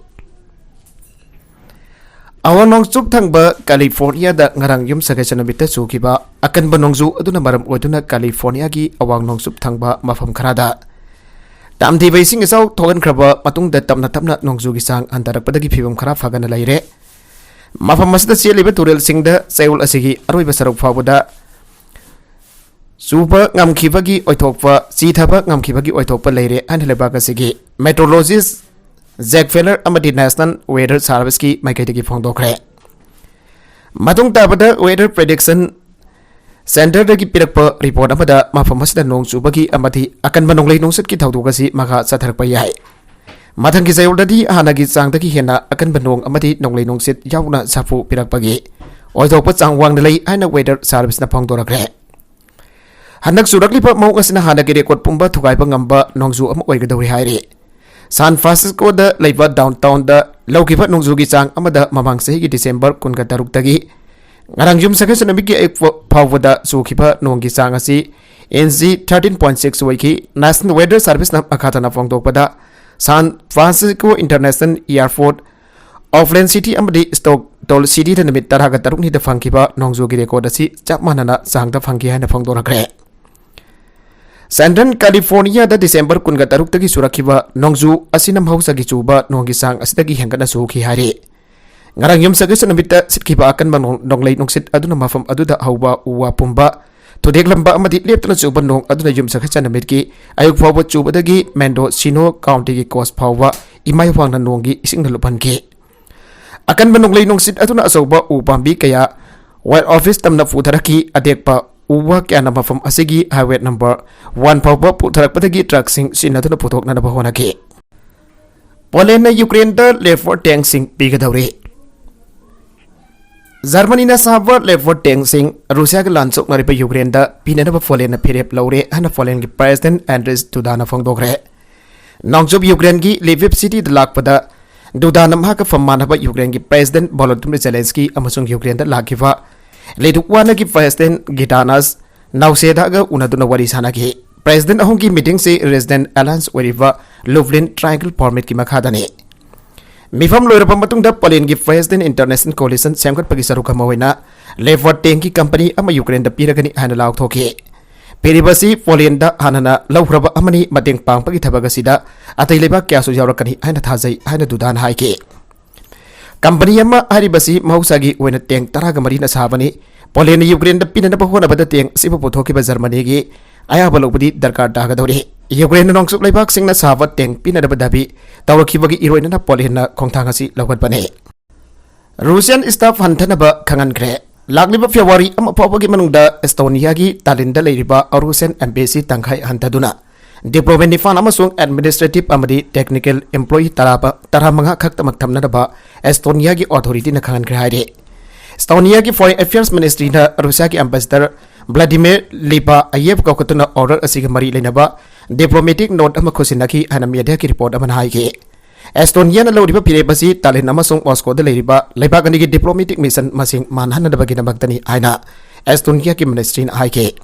ꯑꯋꯥꯡ ꯅꯣꯡꯆꯨꯞ ꯊꯪꯕ ꯀꯥꯂꯤꯐꯣꯔꯅꯤꯌꯥꯗ ꯉꯔꯥꯡ ꯌꯨꯝꯁꯀꯩꯁ ꯅꯨꯃꯤꯠꯇ ꯆꯨꯈꯤꯕ ꯑꯀꯟꯕ ꯅꯣꯡꯖꯨ ꯑꯗꯨꯅ ꯃꯔꯝ ꯑꯣꯏꯗꯨꯅ ꯀꯥꯂꯤꯐꯣꯔꯅꯤꯌꯥꯒꯤ ꯑꯋꯥꯡ ꯅꯣꯡꯆꯨꯞ ꯊꯪꯕ ꯃꯐꯝ ꯈꯔꯗ ꯇꯝꯊꯤꯕ ꯏꯁꯤꯡ ꯏꯆꯥꯎ ꯊꯣꯛꯍꯟꯈ꯭ꯔꯕ ꯃꯇꯨꯡꯗ ꯇꯞꯅ ꯇꯞꯅ ꯅꯣꯡꯖꯨꯒꯤ ꯆꯥꯡ ꯍꯟꯊꯔꯛꯄꯗꯒꯤ ꯐꯤꯕꯝ ꯈꯔ ꯐꯒꯠꯅ ꯂꯩꯔꯦ꯫ ꯃꯐꯝ ꯑꯁꯤꯗ ꯆꯦꯜꯂꯤꯕ ꯇꯨꯔꯦꯜꯁꯤꯡꯗ ꯆꯌꯣꯜ ꯑꯁꯤꯒꯤ ꯑꯔꯣꯏꯕ ꯁꯔꯨꯛ ꯐꯥꯎꯕꯗ ꯆꯨꯕ ꯉꯝꯈꯤꯕꯒꯤ ꯑꯣꯏꯊꯣꯛꯄ, ꯆꯤꯊꯕ ꯉꯝꯈꯤꯕꯒꯤ ꯑꯣꯏꯊꯣꯛꯄ ꯂꯩꯔꯦ ꯍꯥꯏꯅ ꯂꯩꯕꯥꯛ ꯑꯁꯤꯒꯤ ꯃꯦꯇ꯭ꯔꯣꯂꯣꯖꯤꯁ ꯖꯦꯛ ꯐꯦꯂꯔ ꯑꯃꯗꯤ ꯅꯦꯁꯅꯦꯜ ꯋꯦꯗꯔ ꯁꯥꯔꯚꯤꯁꯀꯤ ꯃꯥꯏꯀꯩꯗꯒꯤ ꯐꯣꯡꯗꯣꯛꯈ꯭ꯔꯦ꯫ ꯃꯇꯨꯡ ꯇꯥꯕꯗ ꯋꯦꯗꯔ ꯄ꯭ꯔꯦꯗꯤꯛꯁꯟ ꯁꯦꯟꯇꯔꯗꯒꯤ ꯄꯤꯔꯛꯄ ꯔꯤꯄꯣꯔꯠ ꯑꯃꯗ ꯃꯐꯝ ꯑꯁꯤꯗ ꯅꯣꯡ ꯆꯨꯕꯒꯤ ꯑꯃꯗꯤ ꯑꯀꯟꯕ ꯅꯣꯡꯂꯩ ꯅꯨꯡꯁꯤꯠꯀꯤ ꯊꯧꯗꯣꯛ ꯑꯁꯤ ꯃꯈꯥ ꯆꯠꯊꯔꯛꯄ ꯌꯥꯏ꯫ ꯃꯊꯪꯒꯤ ꯆꯌꯣꯜꯗꯗꯤ ꯍꯥꯟꯅꯒꯤ ꯆꯥꯡꯗꯒꯤ ꯍꯦꯟꯅ ꯑꯀꯟꯕ ꯅꯣꯡ ꯑꯃꯗꯤ ꯅꯣꯡꯂꯩ ꯅꯨꯡꯁꯤꯠ ꯌꯥꯎꯅ ꯁꯥꯐꯨ ꯄꯤꯔꯛꯄꯒꯤ ꯑꯣꯏꯊꯣꯛꯄ ꯆꯥꯡ ꯋꯥꯡꯅ ꯂꯩ ꯍꯥꯏꯅ ꯋꯦꯗꯔ ꯁꯥꯔꯚꯤꯁꯅ ꯐꯣꯡꯗꯣꯔꯛꯈ꯭ꯔꯦ꯫ ꯍꯟꯗꯛ ꯆꯨꯔꯛꯂꯤꯕ ꯃꯑꯣꯡ ꯑꯁꯤꯅ ꯍꯥꯟꯅꯒꯤ ꯔꯦꯀꯣꯔꯗ ꯄꯨꯝꯕ ꯊꯨꯒꯥꯏꯕ ꯉꯝꯕ ꯅꯣꯡꯖꯨ ꯑꯃ ꯑꯣꯏꯒꯗꯧꯔꯤ ꯍꯥꯏꯔꯤ꯫ ꯁꯥꯟ ꯐ꯭ꯔꯥꯟꯁꯤꯁꯀꯣꯗ ꯂꯩꯕ ꯗꯥꯎꯟꯇꯥꯎꯟꯗ ꯂꯧꯈꯤꯕ ꯅꯣꯡꯖꯨꯒꯤ ꯆꯥꯡ ꯑꯃꯗ ꯃꯃꯥꯡ ꯆꯍꯤꯒꯤ ꯗꯤꯁꯦꯝꯕꯔ ꯀꯨꯟꯒ ꯇꯔꯨꯛꯇꯒꯤ ꯉꯔꯥꯡ ꯌꯨꯝꯁꯀꯩꯁ ꯅꯨꯃꯤꯠꯀꯤ ꯑꯌꯨꯛ ꯐꯥꯎꯕꯗ ꯆꯨꯈꯤꯕ ꯅꯣꯡꯒꯤ ꯆꯥꯡ ꯑꯁꯤ ꯏꯟꯆꯤ ꯊꯥꯔꯇꯤꯟ ꯄꯣꯏꯟ ꯁꯤꯛꯁ ꯑꯣꯏꯈꯤ꯫ ꯅꯦꯁꯅꯦꯜ ꯋꯦꯗꯔ ꯁꯥꯔꯚꯤꯁꯅ ꯃꯈꯥ ꯇꯥꯅ ꯐꯣꯡꯗꯣꯛꯄꯗ, ꯁꯥꯟ Francisco international airport, Oakland city ꯑꯃꯗꯤ ꯁ꯭ꯇꯣꯛꯇꯣꯜ ꯁꯤꯇꯤꯗ ꯅꯨꯃꯤꯠ ꯇꯔꯥꯒ ꯇꯔꯨꯛꯅꯤꯗ ꯐꯪꯈꯤꯕ ꯅꯣꯡꯖꯨꯒꯤ ꯔꯦꯀꯣꯔꯗ ꯑꯁꯤ ꯆꯞ ꯃꯥꯟꯅꯅ ꯆꯥꯡꯗ ꯐꯪꯈꯤ ꯍꯥꯏꯅ ꯐꯣꯡꯗꯣꯔꯛꯈ꯭ꯔꯦ꯫ ꯁꯦꯟꯇ꯭ꯔꯦꯜ ꯀꯥꯂꯤꯐꯣꯔꯅꯤꯌꯥꯗ ꯗꯤꯁꯦꯝꯕꯔ ꯀꯨꯟꯒ ꯇꯔꯨꯛꯇꯒꯤ ꯆꯨꯔꯛꯈꯤꯕ ꯅꯣꯡꯖꯨ ꯑꯁꯤꯅ ꯃꯍꯧꯁꯥꯒꯤ ꯆꯨꯕ ꯅꯣꯡꯒꯤ ꯆꯥꯡ ꯑꯁꯤꯗꯒꯤ ꯍꯦꯟꯒꯠꯅ ꯆꯨꯈꯤ ꯍꯥꯏꯔꯤ꯫ ꯉꯔꯥꯡ ꯌꯨꯝꯁꯀꯩꯁ ꯅꯨꯃꯤꯠꯇ ꯁꯤꯠꯈꯤꯕ ꯑꯀꯟꯕ ꯅꯣꯡ-, ꯅꯣꯡꯂꯩ ꯅꯨꯡꯁꯤꯠ ꯑꯗꯨꯅ ꯃꯐꯝ ꯑꯗꯨꯗ ꯍꯧꯕ ꯎ ꯋꯥ ꯄꯨꯝꯕ, ꯊꯨꯗꯦꯛꯂꯝꯕ ꯑꯃꯗꯤ ꯂꯦꯞꯇꯅ ꯆꯨꯕ ꯅꯣꯡ ꯑꯗꯨꯅ ꯌꯨꯝꯁꯀꯩꯁ ꯅꯨꯃꯤꯠꯀꯤ ꯑꯌꯨꯛ ꯐꯥꯎꯕ ꯆꯨꯕꯗꯒꯤ ꯃꯦꯟꯗꯣꯁꯤꯅꯣ ꯀꯥꯎꯟꯇꯤꯒꯤ ꯀꯣꯁ ꯐꯥꯎꯕ ꯏꯃꯥꯏ ꯋꯥꯡꯅ ꯅꯣꯡꯒꯤ ꯏꯁꯤꯡꯅ ꯂꯨꯞꯍꯟꯈꯤ꯫ ꯑꯀꯟꯕ ꯅꯣꯡꯂꯩ ꯅꯨꯡꯁꯤꯠ ꯑꯗꯨꯅ ꯑꯆꯧꯕ ꯎ ꯄꯥꯝꯕꯤ ꯀꯌꯥ ꯋꯥꯏꯜ ꯑꯣꯐꯤꯁ ꯇꯝꯅ ꯄꯨꯊꯔꯛꯈꯤ꯫ ꯑꯇꯦꯛꯄ ꯎ ꯋꯥ ꯀꯌꯥꯅ ꯃꯐꯝ ꯑꯁꯤꯒꯤ highway number one ꯐꯥꯎꯕ ꯄꯨꯊꯔꯛꯄꯗꯒꯤ truckꯁꯤꯡ ꯁꯤꯖꯤꯟꯅꯗꯨꯅ ꯄꯨꯊꯣꯛꯅꯅꯕ ꯍꯣꯠꯅꯈꯤ꯫ ꯄꯣꯂꯦꯟꯅ ꯌꯨꯀ꯭ꯔꯦꯟꯗ Leopard tankꯁꯤꯡ ꯄꯤꯒꯗꯧꯔꯤ꯫ ꯖꯔꯃꯅꯤꯅ ꯁꯥꯕ Leopard tankꯁꯤꯡ ꯔꯨꯁꯤꯌꯥꯒ ꯂꯥꯟ ꯁꯣꯛꯅꯔꯤꯕ ꯌꯨꯀ꯭ꯔꯦꯟꯗ ꯄꯤꯅꯅꯕ ꯄꯣꯂꯦꯟꯅ ꯐꯤꯔꯦꯞ ꯂꯧꯔꯦ ꯍꯥꯏꯅ ꯄꯣꯂꯦꯟꯒꯤ President Andrzej Dudaꯅ ꯐꯣꯡꯗꯣꯛꯈ꯭ꯔꯦ꯫ ꯅꯣꯡꯆꯨꯞ ꯌꯨꯀ꯭ꯔꯦꯟꯒꯤ Lviv cityꯗ ꯂꯥꯛꯄꯗ ꯗꯨꯗꯥꯅ ꯃꯍꯥꯛꯀ ꯐꯝ ꯃꯥꯟꯅꯕ ꯌꯨꯀ꯭ꯔꯦꯟꯒꯤ President Volodymyr Zelensky ꯑꯃꯁꯨꯡ ꯌꯨꯀ꯭ꯔꯦꯟꯗ ꯂꯥꯛꯈꯤꯕ ꯂꯤꯊꯨꯋꯥꯅꯤꯌꯥꯒꯤ President Gitanas Naushedaꯒ ꯎꯅꯗꯨꯅ ꯋꯥꯔꯤ ꯁꯥꯟꯅꯈꯤ꯫ President ꯑꯍꯨꯝꯒꯤ meetingꯁꯤ Resident Alliance ꯑꯣꯏꯔꯤꯕ Lublin Triangle formatꯀꯤ ꯃꯈꯥꯗꯅꯤ꯫ ꯃꯤꯐꯝ ꯂꯣꯏꯔꯕ ꯃꯇꯨꯡꯗ ꯄꯣꯂꯦꯟꯒꯤ President International Coalition ꯁꯦꯝꯒꯠꯄꯒꯤ ꯁꯔꯨꯛ ꯑꯃ ꯑꯣꯏꯅ Leopard tankꯀꯤ company ꯑꯃ ꯌꯨꯀ꯭ꯔꯦꯟꯗ ꯄꯤꯔꯒꯅꯤ ꯍꯥꯏꯅ ꯂꯥꯎꯊꯣꯛꯈꯤ꯫ ꯄꯤꯔꯤꯕ ꯑꯁꯤ ꯄꯣꯂꯦꯟꯗ ꯍꯥꯟꯅꯅ ꯂꯧꯈ꯭ꯔꯕ ꯑꯃꯅꯤ꯫ ꯃꯇꯦꯡ ꯄꯥꯡꯕꯒꯤ ꯊꯕꯛ ꯑꯁꯤꯗ ꯑꯇꯩ ꯂꯩꯕꯥꯛ ꯀꯌꯥꯁꯨ ꯌꯥꯎꯔꯛꯀꯅꯤ ꯍꯥꯏꯅ ꯊꯥꯖꯩ ꯍꯥꯏꯅ ꯗꯨꯗꯥꯅ ꯍꯥꯏꯈꯤ꯫ Company ꯑꯃ ꯍꯥꯏꯔꯤꯕꯁꯤ ꯃꯍꯧꯁꯥꯒꯤ ꯑꯣꯏꯅ tank ꯇꯔꯥꯒ ꯃꯔꯤꯅ ꯁꯥꯕꯅꯤ꯫ ꯄꯣꯂꯦꯟꯅ ꯌꯨꯀ꯭ꯔꯦꯟꯗ ꯄꯤꯅꯅꯕ ꯍꯣꯠꯅꯕꯗ tank ꯑꯁꯤꯕꯨ ꯄꯨꯊꯣꯛꯈꯤꯕ ꯖꯔꯃꯅꯤꯒꯤ ꯑꯌꯥꯕ ꯂꯧꯕꯗꯤ ꯗꯔꯀꯥꯔ ꯇꯥꯒꯗꯧꯔꯤ꯫ ꯌꯨꯀ꯭ꯔꯦꯟꯅ ꯅꯣꯡꯆꯨꯞ ꯂꯩꯕꯥꯛꯁꯤꯡꯅ ꯁꯥꯕ tank ꯄꯤꯅꯅꯕ ꯗꯥꯕꯤ ꯇꯧꯔꯛꯈꯤꯕꯒꯤ ꯏꯔꯣꯏꯅꯅ ꯄꯣꯂꯦꯟꯅ ꯈꯣꯡꯊꯥꯡ ꯑꯁꯤ ꯂꯧꯈꯠꯄꯅꯤ꯫ Russian staff ꯍꯟꯊꯅꯕ ꯈꯪꯍꯟꯈ꯭ꯔꯦ꯫ ꯂꯥꯛꯂꯤꯕ February ꯑꯃ ꯐꯥꯎꯕꯒꯤ ꯃꯅꯨꯡꯗ Estoniaꯒꯤ Tallinnꯗ ꯂꯩꯔꯤꯕ Russian embassy ꯇꯪꯈꯥꯏ ꯍꯟꯊꯗꯨꯅ diplomat ꯅꯤꯄꯥꯟ ꯑꯃꯁꯨꯡ administrative ꯑꯃꯗꯤ technical employee ꯇꯔꯥ ꯇꯔꯥꯃꯉꯥ ꯈꯛꯇꯃꯛ ꯊꯝꯅꯅꯕ Estoniaꯒꯤ authorityꯅ ꯈꯪꯍꯟꯈ꯭ꯔꯦ ꯍꯥꯏꯔꯤ꯫ Estoniaꯒꯤ Foreign Affairs Ministryꯅ Russiaꯒꯤ Ambassador Vladimir Lipayev ꯀꯧꯈꯠꯇꯨꯅ order ꯑꯁꯤꯒ ꯃꯔꯤ ꯂꯩꯅꯕ diplomatic note ꯑꯃ ꯈꯨꯠꯁꯤꯟꯅꯈꯤ ꯍꯥꯏꯅ mediaꯒꯤ report ꯑꯃꯅ ꯍꯥꯏꯈꯤ꯫ Estoniaꯅ ꯂꯧꯔꯤꯕ ꯐꯤꯔꯦꯞ ꯑꯁꯤ Tallinn ꯑꯃꯁꯨꯡ Moscowꯗ ꯂꯩꯔꯤꯕ ꯂꯩꯕꯥꯛ ꯑꯅꯤꯒꯤ diplomatic mission ꯃꯁꯤꯡ ꯃꯥꯟꯍꯟꯅꯕꯒꯤꯗꯃꯛꯇꯅꯤ ꯍꯥꯏꯅ Estoniaꯒꯤ ministryꯅ ꯍꯥꯏꯈꯤ꯫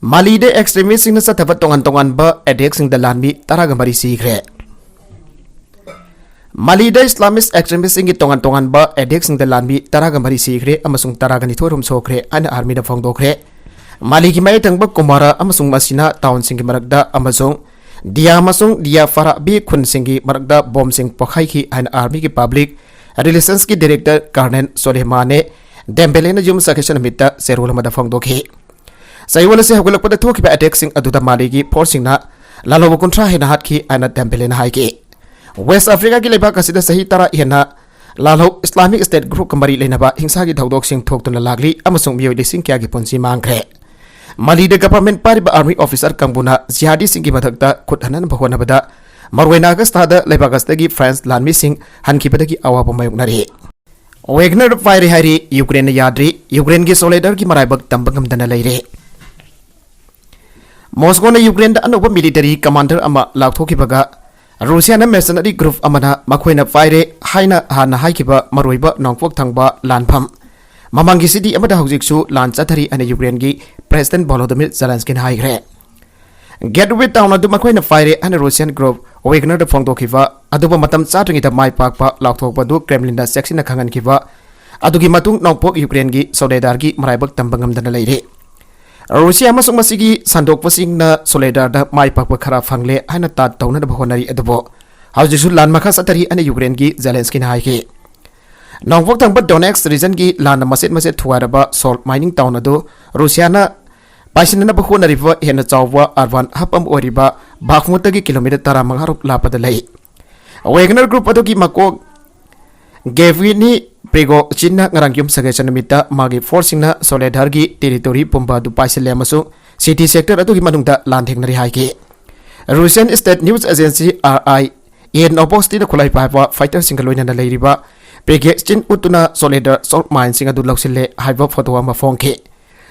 ꯃꯥꯂꯤꯗ extremistꯁꯤꯡꯅ ꯆꯠꯊꯕ ꯇꯣꯉꯥꯟ ꯇꯣꯉꯥꯟꯕ attackꯁꯤꯡꯗ ꯂꯥꯟꯃꯤ ꯇꯔꯥꯒ ꯃꯔꯤ ꯁꯤꯈ꯭ꯔꯦ꯫ ꯃꯥꯂꯤꯗ Islamist extremistꯁꯤꯡꯒꯤ ꯇꯣꯉꯥꯟ ꯇꯣꯉꯥꯟꯕ attackꯁꯤꯡꯗ ꯂꯥꯟꯃꯤ ꯇꯔꯥꯒ ꯃꯔꯤ ꯁꯤꯈ꯭ꯔꯦ ꯑꯃꯁꯨꯡ ꯇꯔꯥꯒ ꯅꯤꯊꯣꯏ ꯔꯣꯝ ꯁꯣꯛꯈ꯭ꯔꯦ ꯍꯥꯏꯅ armyꯅ ꯐꯣꯡꯗꯣꯛꯈ꯭ꯔꯦ꯫ ꯃꯥꯂꯤꯒꯤ ꯃꯌꯥꯏ ꯊꯪꯕ ꯀꯨꯃꯥꯔꯥ ꯑꯃꯁꯨꯡ ꯃꯁꯤꯅꯥ townꯁꯤꯡꯒꯤ ꯃꯔꯛꯇ ꯑꯃꯁꯨꯡ ꯗꯤꯌꯥ ꯑꯃꯁꯨꯡ ꯗꯤꯌꯥ ꯐꯥꯔꯥꯕꯤ ꯈꯨꯟꯁꯤꯡꯒꯤ ꯃꯔꯛꯇ bombꯁꯤꯡ ꯄꯣꯈꯥꯏꯈꯤ ꯍꯥꯏꯅ armyꯒꯤ public relations director Colonel Soleimane Dembelleꯅ ꯌꯨꯝꯁꯀꯩꯁ ꯅꯨꯃꯤꯠꯇ ꯆꯦꯔꯣꯜ ꯑꯃꯗ ꯐꯣꯡꯗꯣꯛꯈꯤ꯫ ꯆꯌꯣꯜ ꯑꯁꯤ ꯍꯧꯒꯠꯂꯛꯄꯗ ꯊꯣꯛꯈꯤꯕ attackꯁꯤꯡ ꯑꯗꯨꯗ ꯃꯥꯂꯤꯒꯤ forceꯁꯤꯡꯅ ꯂꯥꯜꯍꯧꯕ ꯀꯨꯟꯊ꯭ꯔꯥ ꯍꯦꯟꯅ ꯍꯥꯠꯈꯤ ꯍꯥꯏꯅ Dembelleꯅ ꯍꯥꯏꯈꯤ꯫ West Africaꯒꯤ ꯂꯩꯕꯥꯛ ꯑꯁꯤꯗ ꯆꯍꯤ ꯇꯔꯥ ꯍꯦꯟꯅ ꯂꯥꯜꯍꯧ Islamic State groupꯀ ꯃꯔꯤ ꯂꯩꯅꯕ ꯍꯤꯡꯁꯥꯒꯤ ꯊꯧꯗꯣꯛꯁꯤꯡ ꯊꯣꯛꯇꯨꯅ ꯂꯥꯛꯂꯤ ꯑꯃꯁꯨꯡ ꯃꯤꯑꯣꯏ ꯂꯤꯁꯤꯡ ꯀꯌꯥꯒꯤ ꯄꯨꯟꯁꯤ ꯃꯥꯡꯈ꯭ꯔꯦ꯫ ꯃꯥꯂꯤꯗ ꯒꯚꯔꯟꯃꯦꯟꯠ ꯄꯥꯏꯔꯤꯕ ꯑꯥꯔꯃꯤ ꯑꯣꯐꯤꯁꯥꯔ ꯀꯥꯡꯕꯨꯅ ꯖꯤꯍꯥꯗꯤꯁꯤꯡꯒꯤ ꯃꯊꯛꯇ ꯈꯨꯠ ꯍꯟꯅꯅꯕ ꯍꯣꯠꯅꯕꯗ ꯃꯔꯨꯑꯣꯏꯅ ꯑꯥꯒꯁꯇꯥꯗ ꯂꯩꯕꯥꯛ ꯑꯁꯤꯗꯒꯤ ꯐ꯭ꯔꯥꯟꯁ ꯂꯥꯟꯃꯤꯁꯤꯡ ꯍꯟꯈꯤꯕꯗꯒꯤ ꯑꯋꯥꯕ ꯃꯥꯌꯣꯛꯅꯔꯤ꯫ ꯋꯦꯒꯅꯔ ꯄꯥꯏꯔꯦ ꯍꯥꯏꯔꯤ, ꯌꯨꯀ꯭ꯔꯦꯟꯅ ꯌꯥꯗ꯭ꯔꯤ, ꯌꯨꯀ꯭ꯔꯦꯟꯒꯤ ꯁꯣꯂꯦꯗꯔꯒꯤ ꯃꯔꯥꯏꯕꯛ ꯇꯝꯕ ꯉꯝꯗꯅ ꯂꯩꯔꯦ꯫ ꯃꯣꯁꯀꯣꯅ ꯌꯨꯀ꯭ꯔꯦꯟꯗ ꯑꯅꯧꯕ ꯃꯤꯂꯤꯇꯔꯤ ꯀꯃꯥꯟꯗꯔ ꯑꯃ ꯂꯥꯎꯊꯣꯛꯈꯤꯕꯒ, ꯔꯨꯁꯤꯌꯥꯅ ꯃꯔꯁꯦꯅꯔꯤ ꯒ꯭ꯔꯨꯞ ꯑꯃꯅ ꯃꯈꯣꯏꯅ ꯄꯥꯏꯔꯦ ꯍꯥꯏꯅ ꯍꯥꯟꯅ ꯍꯥꯏꯈꯤꯕ ꯃꯔꯨꯑꯣꯏꯕ ꯅꯣꯡꯄꯣꯛ ꯊꯪꯕ ꯂꯥꯟꯐꯝ ꯃꯃꯥꯡꯒꯤ ꯁꯤꯇꯤ ꯑꯃꯗ ꯍꯧꯖꯤꯛꯁꯨ ꯂꯥꯟ ꯆꯠꯊꯔꯤ ꯍꯥꯏꯅ ꯌꯨꯀ꯭ꯔꯦꯟꯒꯤ ꯄ꯭ꯔꯦꯁꯤꯗꯦꯟꯠ ꯚꯣꯂꯣꯗꯤꯃꯤꯔ ꯖꯦꯂꯦꯟꯁꯀꯤꯅ ꯍꯥꯏꯈ꯭ꯔꯦ꯫ ꯒꯦꯠꯋꯦ ꯇꯥꯎꯟ ꯑꯗꯨ ꯃꯈꯣꯏꯅ ꯄꯥꯏꯔꯦ ꯍꯥꯏꯅ ꯔꯨꯁꯤꯌꯥꯟ ꯒ꯭ꯔꯨꯞ ꯋꯦꯒꯅꯔꯗ ꯐꯣꯡꯗꯣꯛꯈꯤꯕ ꯑꯗꯨꯕꯨ ꯃꯇꯝ ꯆꯥꯗ꯭ꯔꯤꯉꯩꯗ ꯃꯥꯏ ꯄꯥꯛꯄ ꯂꯥꯎꯊꯣꯛꯄ ꯑꯗꯨ ꯀ꯭ꯔꯦꯝꯂꯤꯟꯗ ꯆꯦꯛꯁꯤꯟꯅ ꯈꯪꯍꯟꯈꯤꯕ ꯑꯗꯨꯒꯤ ꯃꯇꯨꯡ ꯅꯣꯡꯄꯣꯛ ꯌꯨꯀ꯭ꯔꯦꯟꯒꯤ ꯁꯣꯂꯦꯗꯥꯔꯒꯤ ꯃꯔꯥꯏꯕꯛ ꯇꯝꯕ ꯉꯝꯗꯅ ꯂꯩꯔꯦ꯫ ꯔꯨꯁꯤꯌꯥ ꯑꯃꯁꯨꯡ ꯃꯁꯤꯒꯤ ꯁꯟꯗꯣꯛꯄꯁꯤꯡꯅ ꯁꯣꯂꯦꯗꯥꯔꯗ ꯃꯥꯏ ꯄꯥꯛꯄ ꯈꯔ ꯐꯪꯂꯦ ꯍꯥꯏꯅ ꯇꯥꯠ ꯇꯧꯅꯅꯕ ꯍꯣꯠꯅꯔꯤ, ꯑꯗꯨꯕꯨ ꯍꯧꯖꯤꯛꯁꯨ ꯂꯥꯟ ꯃꯈꯥ ꯆꯠꯊꯔꯤ ꯍꯥꯏꯅ ꯌꯨꯀ꯭ꯔꯦꯟꯒꯤ ꯖꯦꯂꯦꯟꯁꯀꯤꯅ ꯍꯥꯏꯈꯤ꯫ ꯅꯣꯡꯄꯣꯛ ꯊꯪꯕ ꯗꯣꯅꯦꯠꯁ ꯔꯤꯖꯟꯒꯤ ꯂꯥꯟꯅ ꯃꯆꯦꯠ ꯃꯆꯦꯠ ꯊꯨꯒꯥꯏꯔꯕ ꯁꯣꯜ ꯃꯥꯏꯅꯤꯡ ꯇꯥꯎꯟ ꯑꯗꯨ ꯔꯨꯁꯤꯌꯥꯅ ꯄꯥꯏꯁꯤꯟꯅꯅꯕ ꯍꯣꯠꯅꯔꯤꯕ ꯍꯦꯟꯅ ꯆꯥꯎꯕ ꯑꯔꯕꯥꯟ ꯍꯕ ꯑꯃ ꯑꯣꯏꯔꯤꯕ ꯕꯥꯈꯃꯨꯠꯇꯒꯤ ꯀꯤꯂꯣꯃꯤꯇꯔ ꯇꯔꯥꯃꯉꯥ ꯔꯣꯝ ꯂꯥꯞꯄꯗ ꯂꯩ꯫ ꯋꯦꯒꯅꯔ ꯒ꯭ꯔꯨꯞ ꯑꯗꯨꯒꯤ ꯃꯀꯣꯛ ꯒꯦꯚꯤꯅꯤ ꯄ꯭ꯔꯤꯒꯣꯖꯤꯟꯅ ꯉꯔꯥꯡ ꯌꯨꯝꯁꯀꯩꯁ ꯅꯨꯃꯤꯠꯇ ꯃꯥꯒꯤ ꯐꯣꯔꯁꯁꯤꯡꯅ ꯁꯣꯂꯦꯗꯥꯔꯒꯤ ꯇꯦꯔꯤꯇꯣꯔꯤ ꯄꯨꯝꯕ ꯑꯗꯨ ꯄꯥꯏꯁꯤꯜꯂꯦ ꯑꯃꯁꯨꯡ ꯁꯤꯇꯤ ꯁꯦꯛꯇꯔ ꯑꯗꯨꯒꯤ ꯃꯅꯨꯡꯗ ꯂꯥꯟꯊꯦꯡꯅꯔꯤ ꯍꯥꯏꯈꯤ꯫ Russian state news agency, R I A, ꯅꯣꯕꯣꯁꯇꯤꯅ ꯈꯨꯠꯂꯥꯏ ꯄꯥꯏꯕ ꯐꯥꯏꯇꯔꯁꯤꯡꯒ ꯂꯣꯏꯅꯅ ꯂꯩꯔꯤꯕ ꯄ꯭ꯔꯤꯒꯦꯁꯇꯤꯟ ꯎꯠꯇꯨꯅ ꯁꯣꯂꯦꯗꯥꯔ ꯁꯣꯜ ꯃꯥꯏꯟꯁꯤꯡ ꯑꯗꯨ ꯂꯧꯁꯤꯜꯂꯦ ꯍꯥꯏꯕ ꯐꯣꯇꯣ ꯑꯃ ꯐꯣꯡꯈꯤ꯫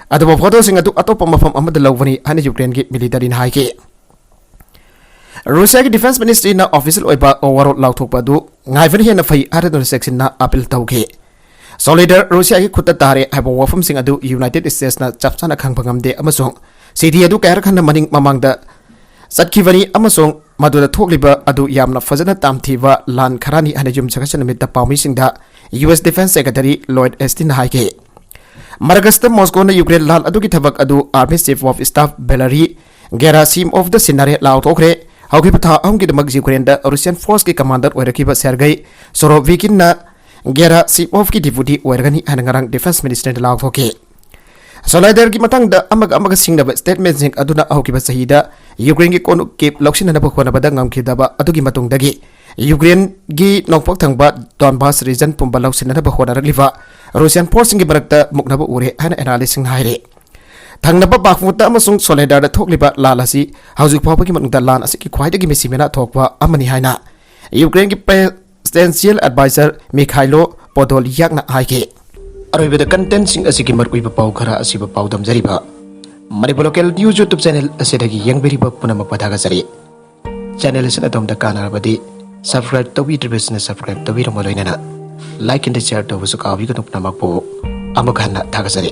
ꯑꯗꯨꯕꯨ ꯐꯣꯇꯣꯁꯤꯡ ꯑꯗꯨ ꯑꯇꯣꯞꯄ ꯃꯐꯝ ꯑꯃꯗ ꯂꯧꯕꯅꯤ ꯍꯥꯏꯅ ꯌꯨꯀ꯭ꯔꯦꯟꯒꯤ ꯃꯤꯂꯤꯇꯔꯤꯅ ꯍꯥꯏꯈꯤ꯫ ꯔꯨꯁꯤꯌꯥꯒꯤ ꯗꯤꯐꯦꯟꯁ ꯃꯤꯅꯤꯁꯇ꯭ꯔꯤꯅ ꯑꯣꯐꯤꯁꯤꯌꯦꯜ ꯑꯣꯏꯕ ꯋꯥꯔꯣꯜ ꯂꯥꯎꯊꯣꯛꯄ ꯑꯗꯨ ꯉꯥꯏꯕꯅ ꯍꯦꯟꯅ ꯐꯩ ꯍꯥꯏꯔꯗꯨꯅ ꯆꯦꯛꯁꯤꯟꯅ ꯑꯄꯤꯜ ꯇꯧꯈꯤ꯫ ꯁꯣꯂꯦꯗꯥꯔ ꯔꯨꯁꯤꯌꯥꯒꯤ ꯈꯨꯠꯇ ꯇꯥꯔꯦ ꯍꯥꯏꯕ ꯋꯥꯐꯝꯁꯤꯡ ꯑꯗꯨ ꯌꯨꯅꯥꯏꯇꯦꯗ ꯁ꯭ꯇꯦꯠꯁꯅ ꯆꯞ ꯆꯥꯅ ꯈꯪꯕ ꯉꯝꯗꯦ ꯑꯃꯁꯨꯡ ꯁꯤꯇꯤ ꯑꯗꯨ ꯀꯌꯥꯔꯛ ꯍꯟꯅ ꯃꯅꯤꯡ ꯃꯃꯥꯡꯗ ꯆꯠꯈꯤꯕꯅꯤ ꯑꯃꯁꯨꯡ ꯃꯗꯨꯗ ꯊꯣꯛꯂꯤꯕ ꯑꯗꯨ ꯌꯥꯝꯅ ꯐꯖꯅ ꯇꯥꯝꯊꯤꯕ ꯂꯥꯟ ꯈꯔꯅꯤ ꯍꯥꯏꯅ ꯌꯨꯝꯁꯀꯩꯁ ꯅꯨꯃꯤꯠꯇ ꯄꯥꯎꯃꯤꯁꯤꯡꯗ ꯌꯨ ꯑꯦꯁ ꯗꯤꯐꯦꯟꯁ ꯁꯦꯀ꯭ꯔꯦꯇꯔꯤ ꯂꯣꯏꯗ ꯑꯣꯁꯇꯤꯟꯅ ꯍꯥꯏꯈꯤ꯫ ꯃꯥꯔꯀꯁꯇ ꯃꯣꯁꯀꯣꯅ ꯌꯨꯀ꯭ꯔꯦꯟ ꯂꯥꯟ ꯑꯗꯨꯒꯤ ꯊꯕꯛ ꯑꯗꯨ ꯑꯥꯔꯃꯤ ꯆꯤꯐ ꯑꯣꯐ ꯁ꯭ꯇꯥꯐ ꯚꯦꯂꯔꯤ ꯒꯦꯔꯥꯁꯤꯃꯣꯚꯗ ꯁꯤꯟꯅꯔꯦ ꯂꯥꯎꯊꯣꯛꯈ꯭ꯔꯦ꯫ ꯍꯧꯈꯤꯕ ꯊꯥ ꯑꯍꯨꯝꯒꯤꯗꯃꯛ ꯌꯨꯀ꯭ꯔꯦꯟꯗ ꯔꯨꯁꯤꯌꯟ ꯐꯣꯔꯁꯀꯤ ꯀꯃꯥꯟꯗꯔ ꯑꯣꯏꯔꯛꯈꯤꯕ ꯁꯦꯔꯒꯩ ꯁꯣꯔꯣꯚꯤꯀꯤꯟꯅ ꯒꯦꯔꯥꯁꯤꯃꯣꯚꯀꯤ ꯗꯤꯄꯨꯇꯤ ꯑꯣꯏꯔꯒꯅꯤ ꯍꯥꯏꯅ ꯉꯔꯥꯡ ꯗꯤꯐꯦꯟꯁ ꯃꯤꯅꯤꯁꯇꯔꯅ ꯂꯥꯎꯊꯣꯛꯈꯤ꯫ ꯁꯣꯂꯦꯗꯥꯔꯒꯤ ꯃꯇꯥꯡꯗ ꯑꯃꯒ ꯑꯃꯒ ꯁꯤꯡꯅꯕ ꯁ꯭ꯇꯦꯠꯃꯦꯟꯠꯁꯤꯡ ꯑꯗꯨꯅ ꯍꯧꯈꯤꯕ ꯆꯍꯤꯗ ꯌꯨꯀ꯭ꯔꯦꯟꯒꯤ ꯀꯣꯅꯨꯡ ꯀꯤꯞ ꯂꯧꯁꯤꯟꯅꯅꯕ ꯍꯣꯠꯅꯕꯗ ꯉꯝꯈꯤꯗꯕ ꯑꯗꯨꯒꯤ ꯃꯇꯨꯡꯗꯒꯤ ꯌꯨꯀ꯭ꯔꯦꯟꯒꯤ ꯅꯣꯡꯄꯣꯛ ꯊꯪꯕ ꯗꯣꯟꯕꯥꯁ ꯔꯤꯖꯟ ꯄꯨꯝꯕ ꯂꯧꯁꯤꯟꯅꯅꯕ ꯍꯣꯠꯅꯔꯛꯂꯤꯕ ꯔꯨꯁꯤꯌꯟ ꯐꯣꯔꯁꯁꯤꯡꯒꯤ ꯃꯔꯛꯇ ꯃꯨꯛꯅꯕ ꯎꯔꯦ ꯍꯥꯏꯅ ꯑꯦꯅꯥꯂꯤꯁꯁꯤꯡꯅ ꯍꯥꯏꯔꯤ꯫ ꯊꯪꯅꯕ ꯕꯥꯈꯃꯨꯠꯇ ꯑꯃꯁꯨꯡ ꯁꯣꯂꯦꯗꯥꯔꯗ ꯊꯣꯛꯂꯤꯕ ꯂꯥꯟ ꯑꯁꯤ ꯍꯧꯖꯤꯛ ꯐꯥꯎꯕꯒꯤ ꯃꯅꯨꯡꯗ ꯂꯥꯟ ꯑꯁꯤꯒꯤ ꯈ꯭ꯋꯥꯏꯗꯒꯤ ꯃꯤꯁꯤ ꯃꯤꯅꯥ ꯊꯣꯛꯄ ꯑꯃꯅꯤ ꯍꯥꯏꯅ ꯌꯨꯀ꯭ꯔꯦꯟꯒꯤ Presidential Advisor ꯃꯤꯈꯥꯏꯂꯣ ꯄꯣꯗꯣꯂꯤꯌꯥꯛꯅ ꯍꯥꯏꯈꯤ꯫ ꯑꯔꯣꯏꯕꯗ contentꯁꯤꯡ ꯑꯁꯤꯒꯤ ꯃꯔꯨꯑꯣꯏꯕ ꯄꯥꯎ ꯈꯔ ꯑꯁꯤꯕꯨ ꯄꯥꯎꯗꯝꯖꯔꯤꯕ Manipur Local News YouTube channel ꯑꯁꯤꯗꯒꯤ ꯌꯦꯡꯕꯤꯔꯤꯕ ꯄꯨꯝꯅꯃꯛꯄꯨ ꯊꯥꯒꯠꯆꯔꯤ꯫ Channel ꯑꯁꯤꯅ ꯑꯗꯣꯝꯗ ꯀꯥꯟꯅꯔꯕꯗꯤ subscribe ꯇꯧꯕꯤꯗ꯭ꯔꯤꯕꯁꯤꯡꯅ subscribe ꯇꯧꯕꯤꯔꯝꯕ ꯂꯣꯏꯅꯅ like and share ꯇꯧꯕꯁꯨ ꯀꯥꯎꯕꯤꯒꯅꯨ꯫ ꯄꯨꯝꯅꯃꯛꯄꯨ ꯑꯃꯨꯛ ꯍꯟꯅ ꯊꯥꯒꯠꯆꯔꯤ꯫